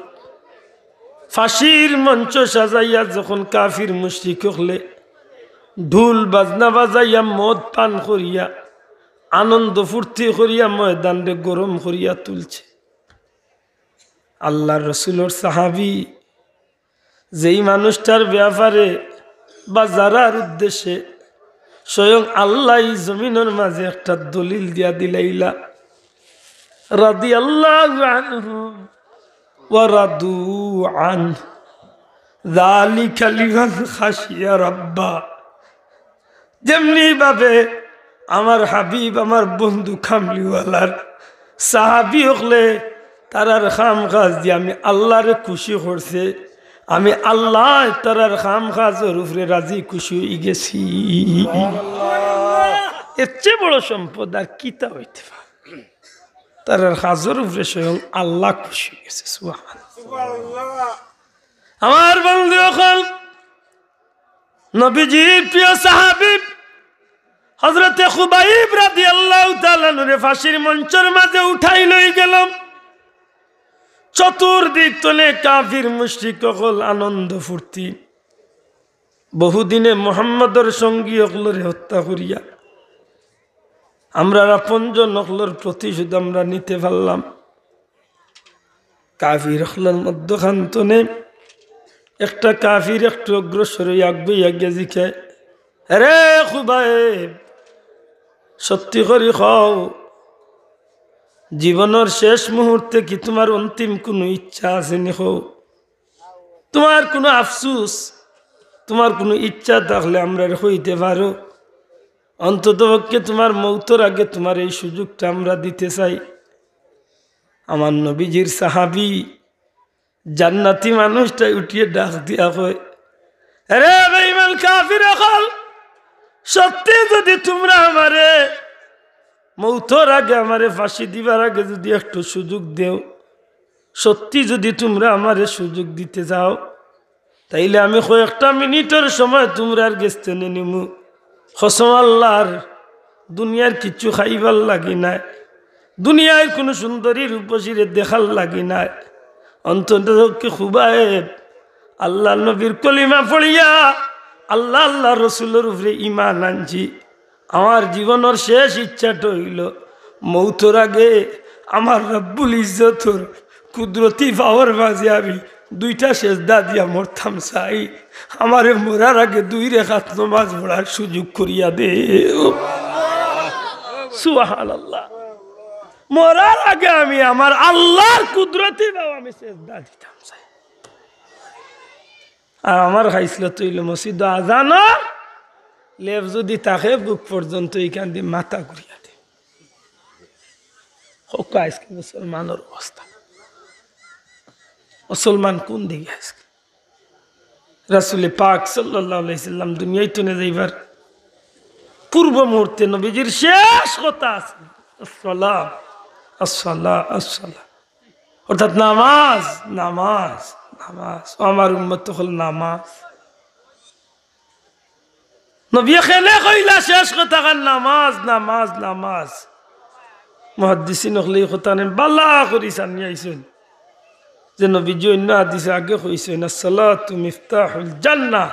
ফাঁসির মঞ্চ সাজাইয়া যখন কাফির মুশরিক অকলে ঢুল বাজনা বাজাইয়া মদ পান করিয়া আনন্দ ফুর্তি করিয়া ময়দানরে গরম করিয়া তুলছে, আল্লাহর রসুলর সাহাবী যেই মানুষটার ব্যাপারে বা যারার উদ্দেশ্যে স্বয়ং আল্লাহ এই জমিনর মাঝে একটা দলিল দিয়া দিলাইলা, রাদিয়াল্লাহু আনহু ওয়া রাদু আনহু। যালিকা লিমান খাশিয়া রাব্বা। যেমনি ভাবে আমার হাবিব, আমার বন্ধু কামলিওয়ালার সাহাবী অকলে তারার কাম কাজ দিয়া আমি আল্লাহরে খুশি করছে, আমি আল্লাহ তারার কাম কাজর উপরে রাজি খুশি অইগেছি। এর চেয়ে বড় সম্পদ আর কিতা অইতে পারে? তারার কাজর উপরে স্বয়ং আল্লাহ খুশি অইগেছে। সুবহানাল্লাহ। আমার বন্ধু অকল, নবীজির প্রিয় সাহাবী হযরতে খুবাইব রাদিয়াল্লাহু তাআলা আনহুরে ফাঁসির মঞ্চর মাঝে উঠাই লই গেল। চতুর্দিক তনে কাফির মুশরিক অকল আনন্দ ফুর্তি। বহুদিনে মুহাম্মদর সঙ্গী অকলরে হত্যা করিয়া আমরার আপনজন অকলর প্রতিশোধ আমরা নিতে পারলাম। কাফির অকলর মধ্যখান তনে একটা কাফির একটু অগ্রসর অইয়া আগুয়াইয়া গিয়া জিকায়, "রে খুবাইব, সত্যি করি কও, জীবনর শেষ মুহূর্তে কি তুমার অন্তিম কুনু ইচ্ছা আছে নি কও? তুমার কুনু আফসুস, তুমার কুনু ইচ্ছা থাকলে আমরারে কইতে পারো। অন্ততপক্ষে তুমার মউতর আগে তুমার এই সুযোগটা আমরা দিতে চাই।" আমার নবীজির সাহাবী জান্নাতি মানুষটায় উঠিয়া ডাক দিয়া কয়, "রে বেঈমান কাফির অকল, সত্যি যুদি তুমরা আমারে মউতর আগে, আমারে ফাঁসি দিবার আগে যুদি একটু সুযোগ দেও, সত্যি যুদি তুমরা আমারে সুযোগ দিতে চাও, তাইলে আমি কয়েকটা মিনিটর সময় তুমরার গেছ তনে নিমু। কসম আল্লাহর, দুনিয়ার কিচ্ছু খাইবার লাগি নায়, দুনিয়ার কুনু সুন্দরী রূপসীরে দেখার লাগি নায়। অন্তত কি খুবাইব, আল্লাহর নবীর কলিমা পড়িয়া আল্লাহ, আল্লাহর রসুলর উপরে ঈমান আনছি। আমার জীবনর শেষ ইচ্ছাটা অইলো, মউতর আগে আমার রব্বুল ইজ্জতর কুদরতি পাওর মাঝে আমি দুইটা সেজদা দিয়া মরতাম চাই। আমারে মরার আগে দুই রেকাত নমাজ পড়ার সুযোগ করিয়া দেও।" সুবহানাল্লাহ। মরার আগে আমি আমার আল্লাহর কুদরতি পাও আমি সেজদা দিতাম চাই। আর আমার খাইছলত অইলো মসজিদো আজানর লেপ যুদি থাকে বুক পর্যন্ত ইখান দি মাথা ঘুরিয়া দে। কউক্কা আইজকে মুসলমানর অবস্থা। মুসলমান কুন দিকে আইজকে? রাসূলে পাক সাল্লাল্লাহু আলাইহি সাল্লাম দুনিয়া তনে যাইবার পূর্ব মুহূর্তে নবীজির শেষ কথা আছে, "আসসালা, আসসালা, আসসালা।" অর্থাৎ নামাজ, নামাজ, নামাজ। ও আমার উম্মত অকল, নামাজ। নবীয়ে কেনে কইলা শেষ কথাখান, "নামাজ, নামাজ, নামাজ"? মুহাদ্দিসিন অকলে ই কথাখান বালা করি ছানিয়া আইছইন যে নবীজি অইন্য হাদিসে আগে কইছইন, "আসসালাতু মিফতাহুল জান্নাহ",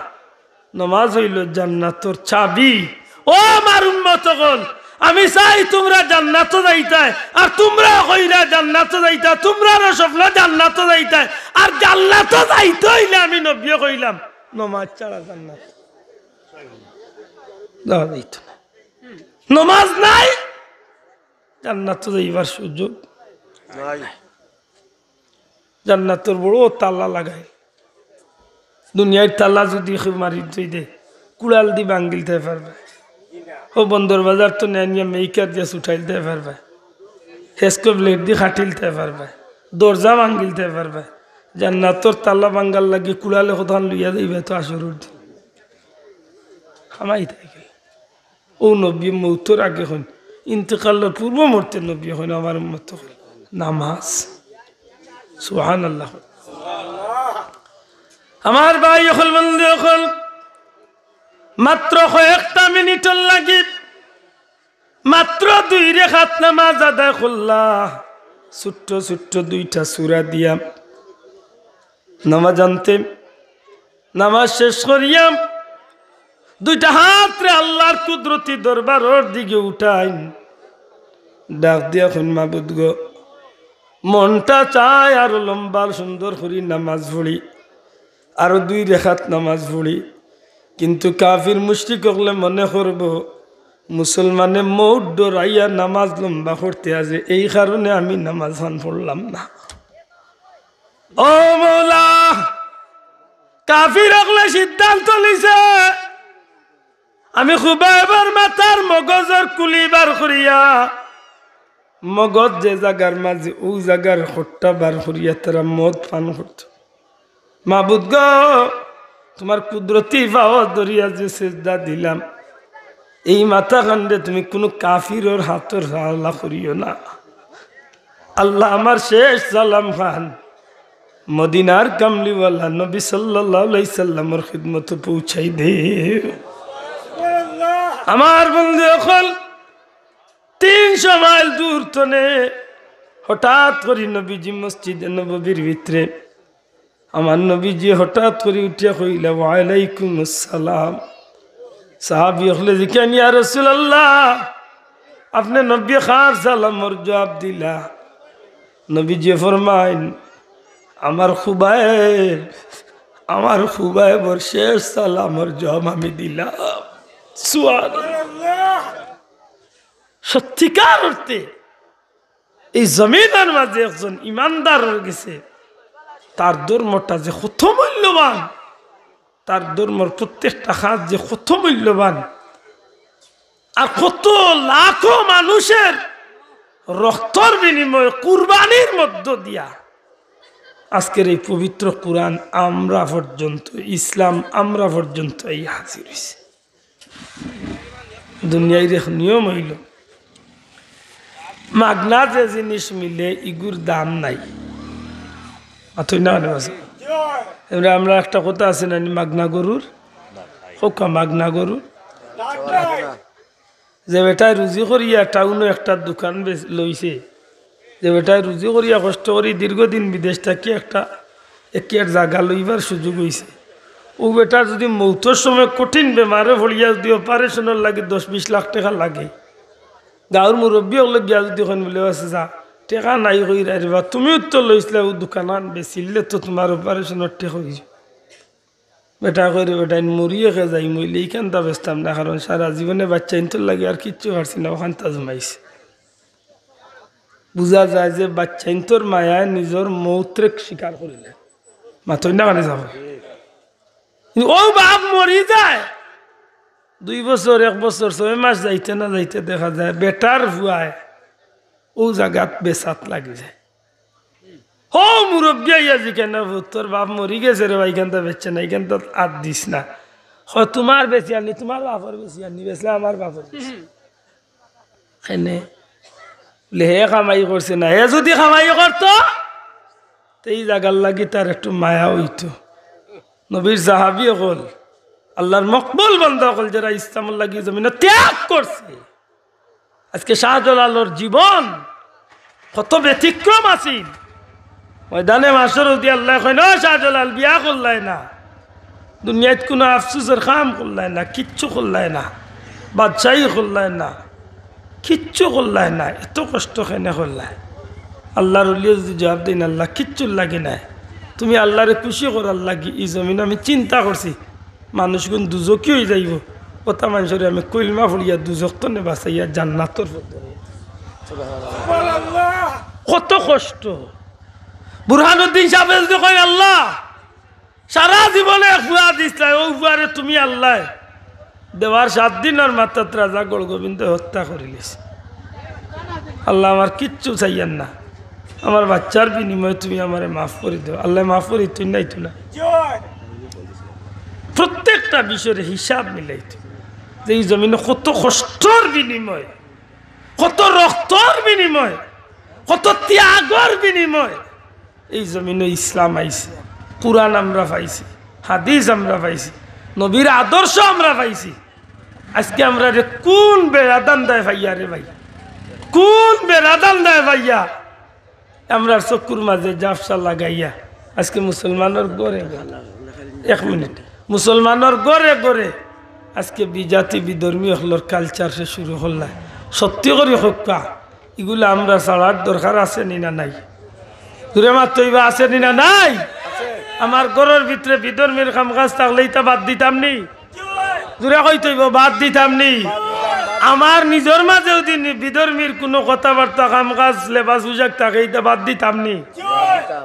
নমাজ অইলো জান্নাতর চাবি। ও আমার উম্মত অকল, আমি চাই তুমরা জান্নাতো যাইতায়, আর তুমরা কইরা জান্নাতো যাইতায়, তুমরারও স্বপ্ন জান্নাতো যাইতায়। আর জান্নাতো যাইতে অইলে আমি নবীয়ে কইলাম, নমাজ ছাড়া জান্নাত যাওয়া যাইতো না। নমাজ নাই, জান্নাতো যাইবার সুযোগ নাই। জান্নাতর বড় তালা লাগাইল। দুনিয়ার তালা যুদি কেউ মারি থই দে, কুড়াল দি ভাঙ্গিলতায় পারবায়। ও বন্দর বাজার তনে আনিয়া মেকার দিয়া ছুটাইলতায় পারবায়। হেস্কো ব্লেড দি কাটিলতায় পারবায়। দরজা ভাঙ্গিলতায় পারবায়। জান্নাতর তালা ভাঙ্গার লাগি কুড়ালে কতখান লইয়া যাইবায় তো হাশরর দিন। কামাই থাকি। ও নবীয়ে মউতর আগে কইন, ইন্তেকালর পূর্ব মুহূর্তে নবীয়ে কইন, আমার উম্মত অকল, নামাজ। সুবহানাল্লাহ। আমার ভাই অকল, বন্ধু অকল, মাত্র কয়েকটা মিনিটর লাগি মাত্র দুই রেকাত নামাজ আদায় করলা, ছোট্ট ছোট্ট দুইটা সূরা দিয়া। নামাজ আনতে, নামাজ শেষ করিয়া দুইটা হাতরে আল্লাহর কুদরতি দরবারর দিকে উঠাইন, ডাক দিয়া কইন, "মাবুদ গো, মনটা চায় আরো লম্বা সুন্দর করি নামাজ পড়ি, আরো দুই রেকাত নামাজ পড়ি, কিন্তু কাফির মুশরিক অকলে মনে করবো মুসলমানে মউত ডরাইয়া নামাজ লম্বা করতে আছে, এই কারণে আমি নামাজ খান পড়লাম না। ও মৌলা, কাফির অকলে সিদ্ধান্ত নিছে, আমি খুবাইবর মাথার মগজর কুলি বার করিয়া, মগজ যে জাগার মাঝে, অউ জাগার খোট্টা বার করিয়া তারা মদ পান করত। মাবুদ গো, তুমার কুদরতি পাও ধরিয়া যে সেজদা দিলাম, এই মাথা খানরে তুমি কুনু কাফিরর হাতর হাওলা করিও না। আল্লাহ, আমার শেষ সালাম খান মদিনার কামলিওয়ালা নবী সাল্লাল্লাহু আলাইহি সাল্লামর খিদমতো পৌঁছাই দে। আমার বন্ধু অকল, তিনশো মাইল দূর তনে হঠাৎ করি নবীজি মসজিদে নববীর ভিতরে, আমার নবীজি হঠাৎ করি উঠিয়া কইলা, "ওয়ালাইকুম আসসালাম।" সাহাবী অকলে জিকাইন, "ইয়া রাসূলুল্লাহ, আপনে নবীয়ে কার সালামর জুয়াব দিলা?" নবীজি ফরমাইন, "আমার খুবাইব, আমার খুবাইবর শেষ সালামর জুয়াব আমি দিলাম।" সুবহানাল্লাহ। সত্যিকার অর্থে এই জমিনর মাঝে একজন ইমানদারর গেছে তার ধর্মটা যে কত মূল্যবান, তার ধর্মর প্রত্যেকটা কাজ যে কত মূল্যবান, আর কত লাখো মানুষের রক্তর বিনিময়ে কুরবানির মধ্য দিয়া আজকের এই পবিত্র কোরআন আমরা পর্যন্ত, ইসলাম আমরা পর্যন্ত এই হাজির হইছে। দুনিয়ার এক নিয়ম অইলো, মাগনা যে জিনিস মিলে, ইগুর দাম নাই। মাতইন না কেনে বাজান? এবারে আমরা একটা কথা আছে না নি, মাগনা গরুর? কউক্কা, মাগনা গরুর। যে বেটায় রুজি করিয়া টাউনো একটা দোকান বেচ-, লইছে, যে বেটায় রুজি করিয়া কষ্ট করি দীর্ঘদিন বিদেশ থাকি একটা, একটি এক জাগা লইবার সুযোগ অইছে, অউ বেটার যুদি মউতর সময় কঠিন বেমারে পড়িয়া যুদি অপারেশনর লাগি দশ বিশ লাখ টেকা লাগে, গাউর মুরব্বি অকলে গিয়া যুদি কইন বুলে, "ও চাচা, টেকা নাই কইরায় রে বা, তুমিউ তো লইছলায় অউ দোকানখান বেচিলে তো তুমার অপারেশনর টেকা অইযিবো।" বেটায় কয়, "রে বেটা, ইন মরিয়া কে যাইমু, অইলে ইখানতা বেচতাম না, কারণ সারা জীবনে বাইচ্চাইন্তর লাগি আর কিচ্ছু পারছি না, অখানতা জমাইছি।" বুঝা যায় যে বাইচ্চাইন্তর মায়ায় নিজর মউতরে স্বীকার করিলে। মাতইন না কেনে বাজান? কিন্তু অউ বাপ মরি যায়, দুই বছর, এক বছর, ছয় মাস যাইতে না যাইতে দেখা যায় বেটার ফুয়ায় অউ জাগাত বেচাত লাগি যায়। হউ মুরব্বি আইয়া জিকাইন, "ও পুত, তোর বাপ মরি গেছে রে বা, ইখানতা বেচছে না, ইখানতা আত দিস না।" কয়, "তুমার বেচিয়ার নি, তুমার বাপর বেচিয়ার নি, বেচলে আমার বাপর বেচি।" কেনে? বুলে, "হে কামাই করছে না, হে যুদি কামাই করতো, তে ই জাগার লাগি তার একটু মায়া অইতো।" নবীর সাহাবী অকল, আল্লার মকবুল বান্দা অকল, যেরা ইসলামর লাগি জমিনো ত্যাগ করছে, আজকে শাহজালালর জীবন কত ব্যতিক্রম আছিল। ময়দানে মাশর যুদি আল্লায় কইন, "ও শাহজালাল, বিয়া করলায় না, দুনিয়াত কুনু আফসুসর কাম করলায় না, কিচ্ছু করলায় না, বাদশাহী করলায় না, কিচ্ছু করলায় না, এত কষ্ট কেনে করলায়?" আল্লার ওলিয়ে যুদি জুয়াব দেইন, "আল্লা, কিচ্ছুর লাগি নায়, তুমি আল্লারে খুশি করার লাগি ই জমিনো আমি চিন্তা করছি।" মানুষগুন দুজখি অইযাইবো। অতা মানষরে আমি কলমা পড়িয়া দুজখ তনে বাচাইয়া জান্নাতর পথ ধরাইয়া। কত কষ্ট। বুরহানুদ্দিন সাবে যুদি কইন, "আল্লা, সারা জীবনে এক ফুয়া দিছলায়, অউ ফুয়ারে তুমি আল্লায় দেওয়ার সাত দিনর মাথাত রাজা গৌড়গোবিন্দে হত্যা করিলিছে। আল্লা, আমার কিচ্ছু চাইয়ার না, আমার বাইচ্চার বিনিময়ে তুমি আমারে মাফ করি দেও।" আল্লায় মাফ করি তুই নাই তো না। প্রত্যেকটা বিষয়র হিসাব মিলাইতো যে ই জমিনো কত কষ্টর বিনিময়ে, কত রক্তর বিনিময়ে, কত ত্যাগর বিনিময়ে ই জমিনো ইসলাম আইছে, কুরআন আমরা পাইছি, হাদিস আমরা পাইছি, নবীর আদর্শ আমরা পাইছি। আজকে আমরারে কুন বেড়াধান্দায় পাইয়া রে ভাই, কুন বেড়াধান্দায় পাইয়া আমরার চকুর মাঝে ঝাপসা লাগাইয়া আজকে মুসলমানর ঘরে ঘরে, এক মিনিট, মুসলমানর ঘরে ঘরে আজকে বিজাতি বিধর্মী অকলর culture শেষ শুরু করলায়। সত্যি করি কউক্কা, ইগুলা আমরা ছাড়ার দরকার আছে নি না নাই? জুরে মাতইন বা, আছে নি না নাই? আমার ঘরর ভিতরে বিধর্মীর কাম কাজ থাকলে ইতা বাদ দিতাম নি? জুরে কইতইন বা, বাদ দিতাম নি? আমার নিজর মাঝে যদি নি-, বিধর্মীর কুনু কথাবার্তা, কাম-কাজ, লেবাস-পোশাক থাকে, ইতা বাদ দিতাম নি?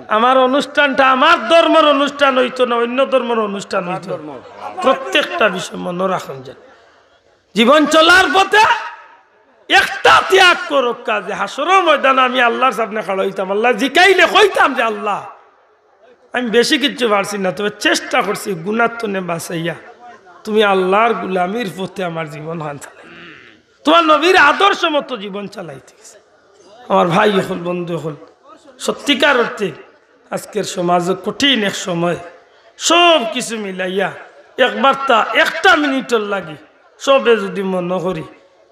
আমার অনুষ্ঠানটা আমার ধর্মর অনুষ্ঠান অইতো না, অইন্য ধর্মর অনুষ্ঠান অইতো। প্রত্যেকটা বিষয় মনো রাখইন যেন। জীবন চলার পথে একটা ত্যাগ করউক্কা যে হাশরর ময়দানো আমি আল্লার সামনে খাড়া অইতাম, আল্লায় জিকাইলে কইতাম যে, "আল্লা, আমি বেশি কিচ্ছু পারছি না, তবে চেষ্টা করছি গুনার তনে বাঁচাইয়া তুমি আল্লার গুলামির পথে আমার জীবন খান চালাই, তুমার নবীর আদর্শ মতো জীবন চালাইতে গেছি।" আমার ভাই অকল, বন্ধু অকল, সত্যিকার অর্থে আজকের সমাজো কঠিন এক সময়, সব কিছু মিলাইয়া একবারতা একটা মিনিটর লাগি সবে যদি মনো করি,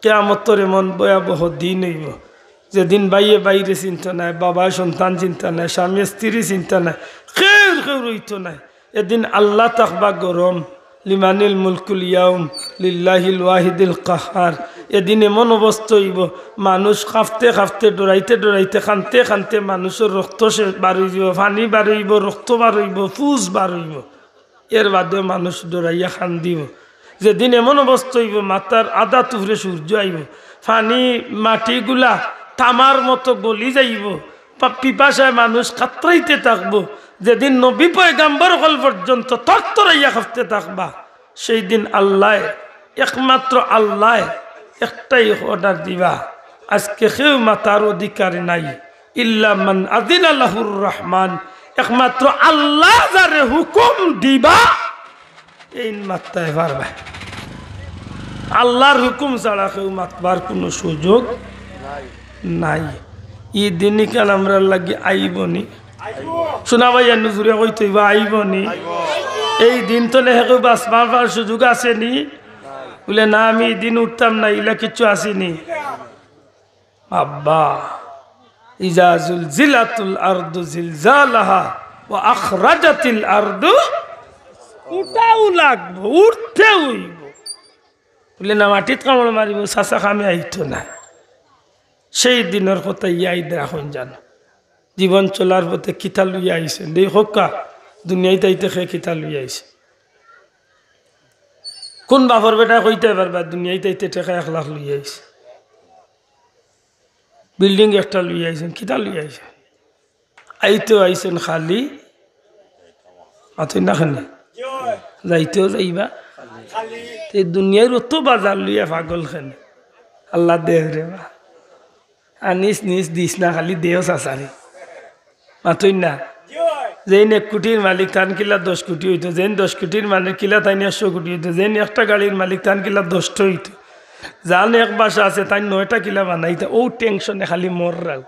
কিয়ামতর এমন ভয়াবহ দিন অইবো, যেদিন ভাইয়ে ভাইরে চিনতো নায়, বাবায় সন্তান চিনতা নায়, স্বামীয়ে স্ত্রী চিনতা নায়, কেউর কেউ রইতো নায়। এদিন আল্লা থাকবা গরম, লিমানিল মুলকুল ইয়াউম, লিল্লাহিল ওয়াহিদিল কাহহার। এদিন এমন অবস্থা অইবো, মানুষ কাঁপতে কাঁপতে, ডরাইতে ডরাইতে, কানতে কানতে মানুষর রক্ত সে-, বার অইযিবো, পানি বার অইবো, রক্ত বার অইবো, ফুজ বার অইবো। এর বাদেও মানুষ ডরাইয়া কান্দিবো। যেদিন এমন অবস্থা অইবো, মাথার আধাত উপরে সূর্য আইবো, পানি মাটিগুলা তামার মতো গলি যাইবো, পা-, পিপাসায় মানুষ কাতরাইতে থাকবো। যেদিন নবী পয়গাম্বর অকল পর্যন্ত তরতরাইয়া কাঁপতে থাকবা, সেই দিন আল্লায়, একমাত্র আল্লায় একটাই অর্ডার দিবা, আজকে কেউ মাতার অধিকার নাই। ইল্লা মান আযিনা লাহুর রহমান, একমাত্র আল্লা যারে হুকুম দিবা, এইন মাততায় পারবা। আল্লার হুকুম ছাড়া কেউ মাতবার কুনু সুযোগ নাই। ই দিন ইখান আমরার লাগি আইবো নি? শুনা ভাই, আর নজুরে কইতো অইবো, আইবো নি? এই দিন তনে কেউ বাঁচবার সুযোগ আছে নি? বুলে, "না, আমি ই দিন উঠতাম না, ইলা কিচ্ছু আছে নি?" আব্বা, ইজা জুলজিলাতুল আরদু জিলজালাহা ওয়া আখরাজাতিল আরদু, উঠাও লাগবো, উঠতে অইবো। বুলে, "না, মাটিত কামড় মারিবো, চাচা কামে আইতো না।" সেই দিনর কথা ইয়াদ রাখইন জানো। জীবন চলার পথে কিতা লইয়া আইছইন? দেই কউক্কা, দুনিয়াইত আইতে কে কিতা লইয়া আইছে? কুন বাপর বেটায় কইতায় পারবা দুনিয়াইত আইতে টেকা এক লাখ লইয়া আইছে? বিল্ডিং একটা লইয়া আইছইন, কিতা লইয়া আইছইন? আইতেও আইছইন খালি, মাতইন না কেনে? যাইতেও যাইবা। তে দুনিয়ার অত বাজার লইয়া পাগল কেনে? আল্লা দেও রে বা। আনিস নিস দিস না, খালি দেও চাচারে। মাতইন না? যেইন এক কুটির মালিক, তান কিলা দশ কুটি অইতো, যেইন দশ কুটির মালিক কিলা তাইন একশো কুটি অইতো, যেইন একটা গাড়ির মালিক, তান কিলা দশটা অইতো। যান এক বাসা আছে, তাইন নয়টা কিলা বানাইতা, অউ টেনশনে খালি মররাউ।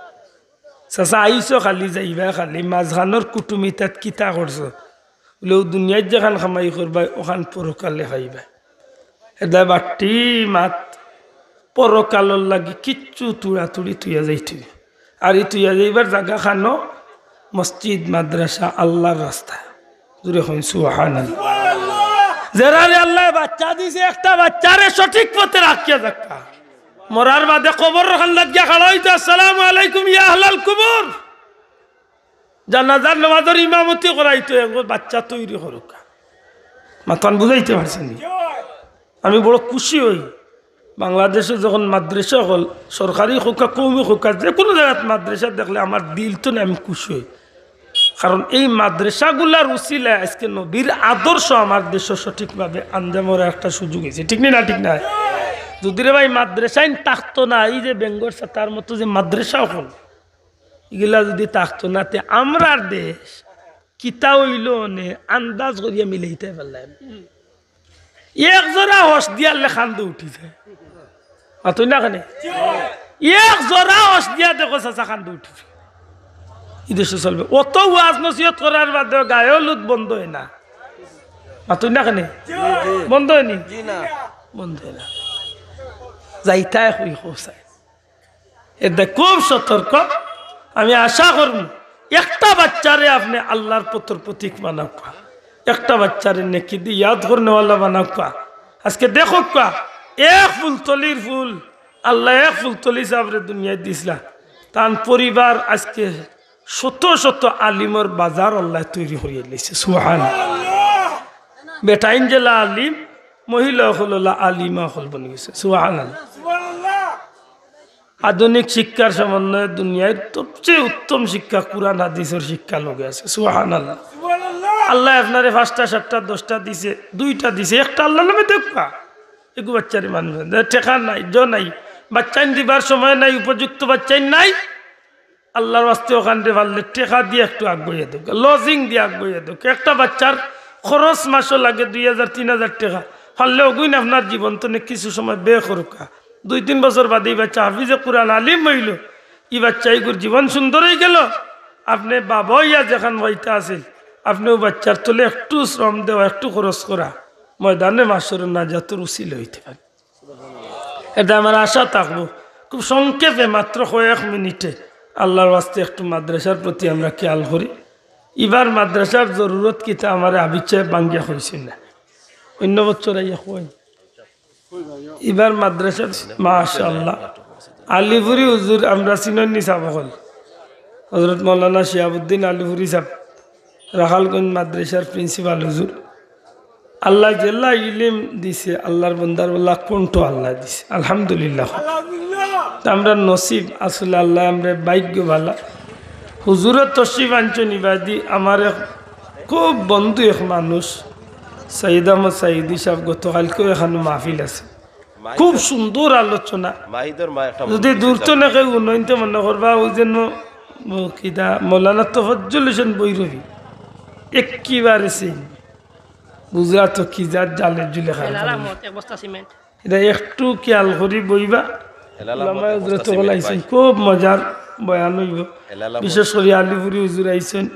চাচা, আইছো খালি, যাইবা খালি, মাঝখানোর কুটুমিতাত কিতা করছো? বুলে, অউ দুনিয়াত যেখান কামাই করবায়, অখান পরকালে পাইবায়। এদায় বাট্টি মাত, পরকালর লাগি কিচ্ছু তুড়াতুড়ি থইয়া যাইতে অইবো। আর ই থইয়া যাইবার জাগা খানো? মসজিদ, মাদ্রাসা, আল্লার রাস্তা। জুরে কইন সুবহানাল্লাহ। যেরারে আল্লায় বাচ্চা দিছে, একটা বাচ্চারে সঠিক পথে রাখিয়া যাউক্কা। মরার বাদে কবরর কান্দাত গিয়া খাড়া অইতো, "আসসালামু আলাইকুম ইয়া আহলাল কুবুর।" জানাজার নামাজর ইমামতি করাইতো, এগু বাচ্চা তৈরি করউক্কা। মাতখান বুঝাইতে পারছি নি? আমি বড় খুশি অই, বাংলাদেশো যখন মাদ্রাসা অকল, সরকারি কউক্কা, কওমি কউক্কা, যেকুনু জাগাত মাদ্রাসা দেখলে আমার দিল তনে আমি খুশি অই। কারণ এই মাদ্রাসাগুলার উছিলায় আজকে নবীর আদর্শ আমার দেশো সঠিকভাবে আঞ্জাম অওয়ার একটা সুযোগ অইছে। ঠিক নি না? ঠিক না? যুদি রে ভাই মাদ্রাসাইন থাকতো না, এই যে বেঙ্গর ছাতার মতো যে মাদ্রাসা অকল, ইগুলা যুদি থাকতো না, তে আমরার দেশ কিতা অইলো অনে আন্দাজ করিয়া মিলাইতায় পারলাম। এক জোড়া হস দিয়ার লে কান্দো উঠি যায়। মাতইন না কেনে? এক জোড়া হস দিয়া দেখো চাচা কান্দো উঠি যায়। ই দেশো চলবে। অত ওয়াজ নসিহত করার বাদেও গায়ে হলুদ বন্ধ অয় না। মাতইন না কেনে? বন্ধ অয়নি? বন্ধ অয় না। যাইতায় কই কও চাই। এর দায় খুব সতর্ক। আমি আশা করমু একটা বাচ্চারে আপনে আল্লার পথর পথিক বানাউক্কা, একটা বাচ্চারে নেকি দি ইয়াদ করনেওয়ালা বানাউক্কা। আজকে দেখউক্কা, এক ফুলতলির ফুল, আল্লায় এক ফুলতলি সাবরে দুনিয়াত দিছলা, তান পরিবার আজকে শত শত আলিমর বাজার আল্লায় তৈরি করিয়া লাইছে। সুবহানাল্লাহ। বেটাইন যেলা আলিম, মহিলা অকল অলা আলিমা অকল বনি গেছে। সুবহানাল্লাহ। আধুনিক শিক্ষার সমন্বয়ে দুনিয়ার সবচেয়ে উত্তম শিক্ষা কোরআন হাদিসর শিক্ষা লগে আছে। সুবহানাল্লাহ। আল্লায় আপনারে পাঁচটা, সাতটা, দশটা দিছে, দুইটা দিছে, একটা আল্লাহর নামে দেউক্কা। এগু বাচ্চারে মানুষ টেকা নাই, জ নাই, বাচ্চাইন দিবার সময় নাই, উপযুক্ত বাচ্চাইন নাই। আল্লাহর ওয়াস্তে অখানরে পারলে টেকা দিয়া একটু আগুয়াইয়া দেউক্কা, lodging দিয়া আগুয়াইয়া দেউক্কা। একটা বাচ্চার খরচ মাসো লাগে দুই হাজার, তিন হাজার টেকা, পারলে অগুইন আপনার জীবন তনে কিছু সময় ব্যয় করউক্কা। দুই তিন বছর বাদে ই বাচ্চা হাফিজে কোরআন আলিম অইলো, ই বাচ্চা ইগুর জীবন সুন্দর অইগেলো। আপনে বাবা অইয়া যেখান পাইতা আছিল, আপনে অউ বাচ্চার তলে একটু শ্রম দেওয়া, একটু খরচ করা, ময়দানে মাশরর নাজাতর উছিলা অইতে পারে। এটা আমার আশা থাকবো। খুব সংক্ষেপে, মাত্র কয়েক মিনিটে, আল্লাহর ওয়াস্তে একটু মাদ্রাসার প্রতি আমরা খেয়াল করি। ইবার মাদ্রাসার জরুরত কিতা আমারে আবিদ সাহেব ভাঙ্গিয়া কইছইন না, অইন্য বছর আইয়া কইন। ইবার মাদ্রাসার, মাশাআল্লাহ, আলিপুরি হুজুর আমরা চিনইন নি সাব অকল, হযরত মাওলানা শিহাবুদ্দিন আলিপুরি সাব, রাখালগঞ্জ মাদ্রাসার প্রিন্সিপাল হুজুর। আল্লায় যেলা ইলিম দিছে, আল্লাহর বন্দার বালা কণ্ঠ আল্লায় দিছে, আলহামদুলিল্লাহ। তে আমরার নসিব আসলে, আল্লায় আমরারে ভাগ্য বালা। হুজুরও তশরিফ আনছইন ইবাদি, আমার এক খুব বন্ধু এক মানুষ, সৈয়দ আহমদ সাইদি সাব, গতকালকেও এখানো মাহফিল আছে। খুব সুন্দর আলোচনা। মাহিদর মা একটা যদি মন্দির দূর আছে। তনে কেউ উন্নয়নতে মনে করবা, অউ যেন, ও কিতা, মৌলানা তফাজ্জল হোসেন ভৈরবী, একেবারে same। বুঝরা তো কি জাত জালের জুলেখা। হেলাল আহমদ, এক বস্তা সিমেন্ট। এটা একটু খেয়াল করি বইবা। হেলাল আহমদ, ওলামায়ে এক বস্তা হযরত সিমেন্ট অকল আইছইন, ভাই। খুব মজার বয়ান অইবো। হেলাল আহমদ। বিশেষ করি আলিপুরি হুজুর আইছইন।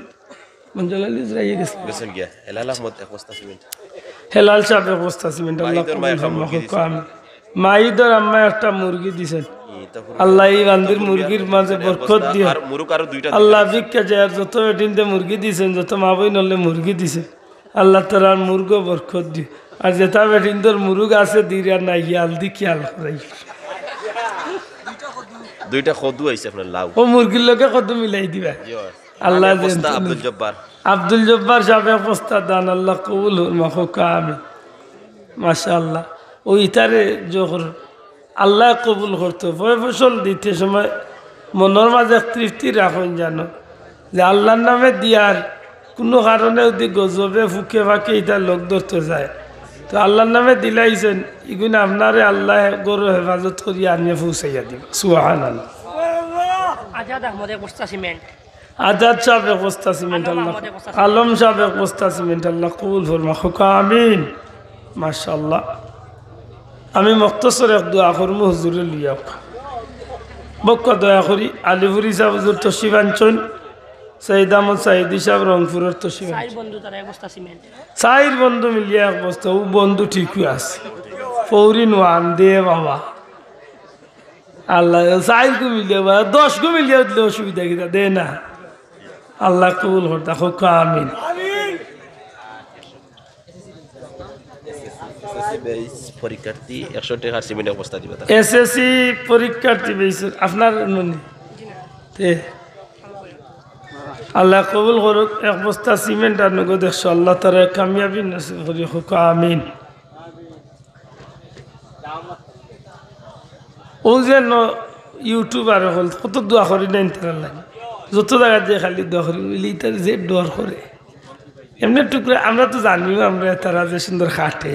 মঞ্জুর আলী হুজুর আইয়া গেছে। গেছইন গিয়া। হেলাল আহমদ এক বস্তা সিমেন্ট। হেলাল সাব এক বস্তা সিমেন্ট, আল্লাহ মাহিদর মা কবুল একটা ফরমাউক। মুরগি দিছে। আমি, মাহিদর আম্মা একটা মুরগি দিছইন। ই, তা পুরো আল্লাহ ই বান্দির মুরগির মাঝে এক বরকত বস্তা, দিও। আর মুরগ আরো দুইটা আল্লাহ দিছে। ভিক্ষা চাইয়ার যত বেটিন্তে মুরগি দিছইন, যত মা বইন অকলে মুরগি দিছইন, আল্লাহ তাআলার মুরগো বরকত দিও। আর যেতা বেটিন্তর মুরগ আছে, দিরা নাই, হিয়াল দি খিয়াল করাই। দুইটা কদু আইছে আপনার লাউ। ও মুরগির লগে কদু মিলাই দিবা। জি, অয়। আল্লাহ আর এক বস্তা যেন আব্দুল জব্বার। আব্দুল জব্বার সাব এক বস্তা দান, আল্লাহ কবুল ফরমাউক, আমিন। মাশাআল্লাহ। ও ইতারে যখন আল্লাহ কবুল করতো, ফয় ফসল দিতে সময় মনর মাঝে এক তৃপ্তি রাখইন জানো, যে আল্লাহর নামে দিয়ার কুনু কারণে যদি গজবে, ফুকে ফাকে ইতা লগ ধরতো যায়, তো আল্লাহর নামে দিলাইছইন, ইগুন আপনারে আল্লায় ঘরো হেফাজত করিয়া আনিয়া পৌঁছাইয়া দিবা। সুবহানাল্লাহ। আজাদ আহমদ এক বস্তা সিমেন্ট। আজাদ সাব এক বস্তা সিমেন্ট, আলম আল্লাহ। আহমদ এক বস্তা সিমেন্ট। আলম সাব এক বস্তা সিমেন্ট, আল্লাহ কবুল ফরমাউক, আমিন। মাশাআল্লাহ। আমি মখতসর এক দোয়া করমু হুজুরে লইয়া। বউক্কা দয়া করি, আলিপুরি সাব হুজুর তশরিফ আনছইন, সৈয়দ আহমদ সাইদি সাব রংপুরর তশরিফ আনছইন। চাইর বন্ধু তারা এক বস্তা সিমেন্ট। চাইর বন্ধু মিলিয়া এক বস্তা, অউ বন্ধু ঠিকউ আছে। ফৌরিন ওয়ান দে বাবা। আল্লাহ, চাইর গু মিলিয়া বা দশ গু মিলিয়া দিলে অসুবিধা কিতা? দে না। আল্লাহ কবুল করতা, কউক্কা আমিন। এসএসসি বেস পরীক্ষার্থী একশো টেকার সিমেন্ট এক বস্তা দিবা তারা। এসএসসি পরীক্ষার্থী বেস আপনার নুনি। তে আল্লাহ কবুল করউক, এক বস্তা সিমেন্ট আর নগদ একশো, আল্লাহ তাআলা কামিয়াবি নসিব করি, কউক্কা আমিন। অউ যে ন-, YouTuber অকল কত দোয়া করি না ইতার লাগি, যত জাগাত যাই খালি দোয়া করি, বলি ইতার যে ডর করে। এমনে টুকরা, আমরা তো জানিও আমরা তারা যে সুন্দর খাটে,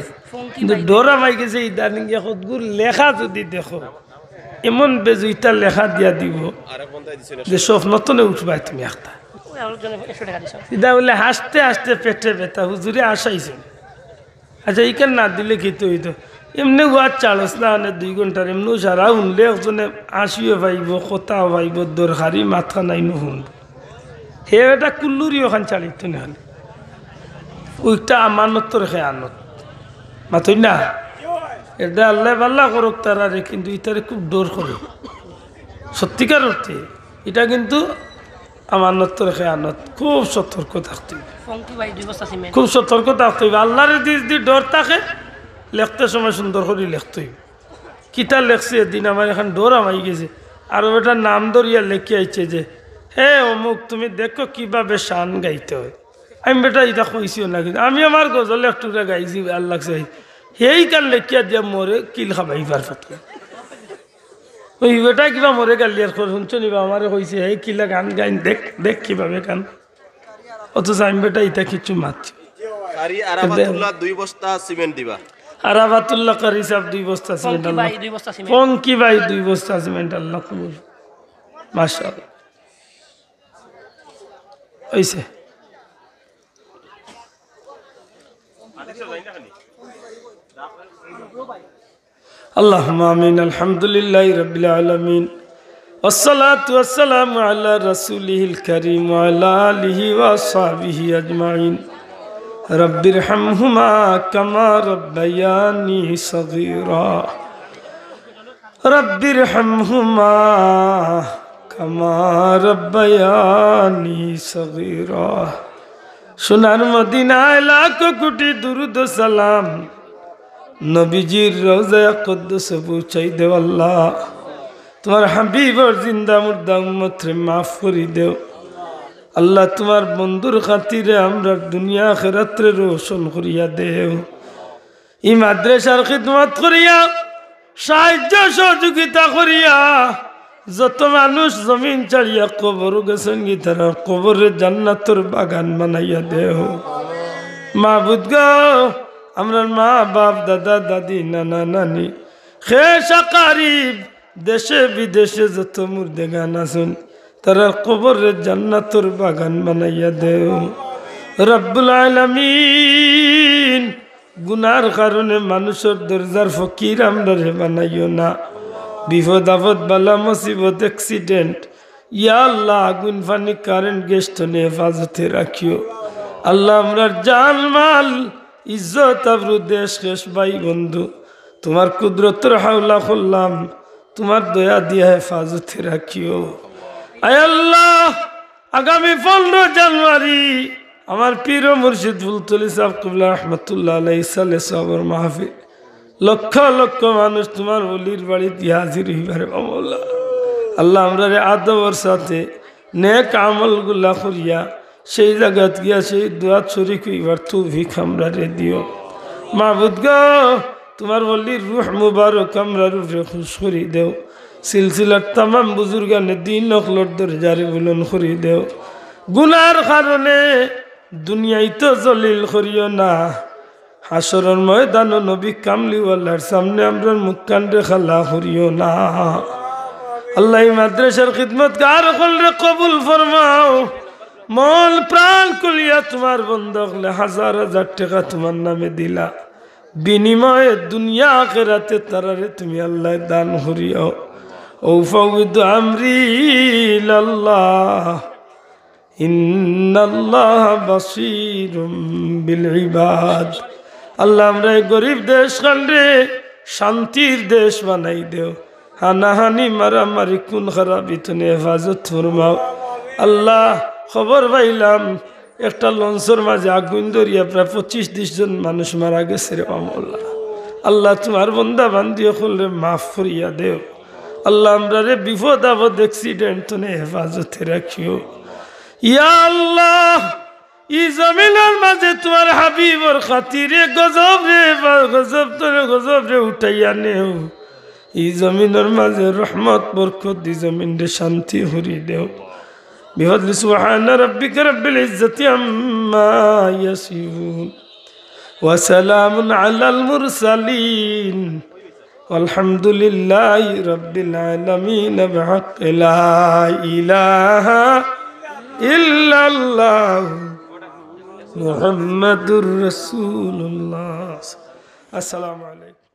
কিন্তু ডর আমাই গেছে ইদানিং গিয়া কতগুর লেখা যদি দেখো, এমন বেজুইতা লেখা দিয়া দিব যে স্বপ্ন তনে উঠবায় তুমি একটা। ওই আমার জন্য একশো টাকা দিছো। ইটা বলে হাসতে হাসতে পেটে ব্যথা, হুজুরে আসাইছেন। আচ্ছা, ইখান না দিলে কিতা অইতো? এমনে ওয়াজ চালস না, মানে দুই ঘন্টার এমনেউ সারা হুনলে একজনে হাসিও পাইবো, কথাও পাইবো, দরকারি মাতখানাইনও হুনবো। হে বেটা কুল্লুরি অখান চালিত না হলে। অউ একটা আমানতর খেয়ানত। মাতইন না? এটা আল্লায় ভালা করউক তারারে, কিন্তু ইতারে খুব ডর করে। সত্যিকার অর্থে ইটা কিন্তু আমানতর খেয়ানত, খুব সতর্ক থাকতে অইবো। ফঙ্কি ভাই, দুই বস্তা সিমেন্ট। খুব সতর্ক থাকতে অইবো। আল্লাহরে যদি, যদি ডর থাকে, লেখতে সময় সুন্দর করি লেখতে অইবো। কিতা লেখছে এদিন, আমার এখান ডর আমাই গেছে। আর বেটার নাম ধরিয়া লেখি আইছে যে, "হে অমুক, তুমি দেখো কিভাবে শান গাইতে হয়।" আমি বেটা ইটা কইছিও না, কিন্তু আমি আমার গজল এক টুকরা গাইছি, ভালা লাগছে। হেইখান লেখিয়া দিয়া মোরে কিল খাবাইবার ফটো। ওই বেটা কিবা মরে গালিয়ার কর, হুনছো নি বা? আমারে কইছে, "এই কিলা গান গাইন, দেখ, দেখ কিভাবে গান।" অথচ আমি বেটা ইতা কিচ্ছু মাত। আরি আরাফাতুল্লাহ দুই বস্তা সিমেন্ট দিবা। আরাফাতুল্লাহ কারি সাহেব দুই বস্তা সিমেন্ট, পঙ্কি আল্লাহ। ভাই দুই বস্তা সিমেন্ট। পঙ্কি ভাই দুই বস্তা সিমেন্ট, আল্লাহ কবুল। মাশাআল্লাহ। অইছে। اللهم آمين. الحمد لله رب العالمين. والصلاة والسلام على رسوله الكريم وعلى آله وأصحابه أجمعين. رب ارحمهما كما ربياني صغيرا. رب ارحمهما كما ربياني صغيرا. সোনার মদিনায় লাখো কোটি দুরুদ ও সালাম, নবীজির রওজায়ে কুদ্দুসে পৌঁছাই দেও আল্লাহ। তোমার হাবিবর জিন্দা মুর্দা উম্মতরে মাফ করি দেও আল্লাহ। তোমার বন্ধুর খাতিরে আমরার দুনিয়া আখিরাতরে রোশন করিয়া দেও। ই মাদ্রাসার খিদমত করিয়া, সাহায্য সহযোগিতা করিয়া, যত মানুষ জমিন ছাড়িয়া কবর গেছইন গি, তারার কবররে জান্নাতর বাগান বানাইয়া দেও। মাবুদ গো, আমরার মা বাপ, দাদা দাদি, নানা নানি, খেশ আকারিব, দেশে বিদেশে যত মুর্দেগান আছইন, তারার কবররে জান্নাতর বাগান বানাইয়া দেও। রব্বুল আলামিন, গুনার কারণে মানুষর দরজার ফকির আমরারে বানাইও না। বিপদ আপদ, বালা মুসিবত, accident, ইয়া আল্লাহ, আগুন পানি কারেন্ট গ্যাস তনে হেফাজতে রাখিও। আল্লাহ, আমরার জান মাল, ইজ্জত আবরু, দেশ খেশ, ভাই বন্ধু, তোমার কুদরতর হাওলা করলাম, তোমার দয়া দিয়া হেফাজতে রাখিও। আয় আল্লাহ, আগামী পনেরো জানুয়ারি আমার পীর ও মুর্শিদ ফুলতলি সাহেব কিবলা রহমতুল্লাহ আলাইহি ইসালে সওয়াবর মাহফিল। লক্ষ লক্ষ মানুষ তোমার ওলির বাড়িত হাজির অইবা রে মওলা। আল্লাহ, আমরারে আদবর সাথে নেক আমলগুলা করিয়া সেই জাগাত গিয়া সেই দোয়াত শরিক অইবার তৌফিক আমরারে দিও। মাবুদ গো, তোমার ওলির রুহ মুবারক আমরার উপরে খুশ করি দেও। সিলসিলার তামাম বুজুর্গানে দিন অকলর দরজারে বুলন্দ করি দেও। গুনার কারণে দুনিয়াইত জলিল করিও না। হাশরর ময়দানো নবী কামলিওয়ালার সামনে আমরার মুখখানরে কালা করিও না। আল্লাহ, ই মাদ্রাসার খিদমতগার অকলরে কবুল ফরমাও। মন প্রাণ খুলিয়া তোমার বন্দা অকলে হাজার হাজার টেকা তোমার নামে দিলা, বিনিময়ে দুনিয়া আখেরাতে তারারে তুমি আল্লাহ দান করিও। أفوض أمري إلى الله إن الله بصير بالعباد. আল্লাহ, আমরার ই গরিব দেশখানরে শান্তির দেশ বানাই দেও। হানাহানি, মারামারি, খুন খারাপি তনে হেফাজত ফরমাও। আল্লাহ, খবর পাইলাম একটা লঞ্চর মাঝে আগুন ধরিয়া প্রায় পঁচিশ তিরিশ জন মানুষ মারা গেছে রে মওলা। আল্লাহ, তোমার বন্দা বান্দি অকলরে মাফ করিয়া দেও। আল্লাহ, আমরারে বিপদ আপদ accident তনে হেফাজতে রাখিও। ইয়া আল্লাহ, ই জমিনর মাঝে তোমার হাবিবর খাতিরে গজবরে, গজব তনে গজবরে উঠাইয়া নেও। ই জমিনর মাঝে রহমত বরকত দি জমিনরে শান্তি করি দেও। بفضل سبحان ربك رب العزة عما يصفون وسلام على المرسلين والحمد لله رب العالمين بحق لا إله إلا الله محمد رسول الله. السلام عليكم.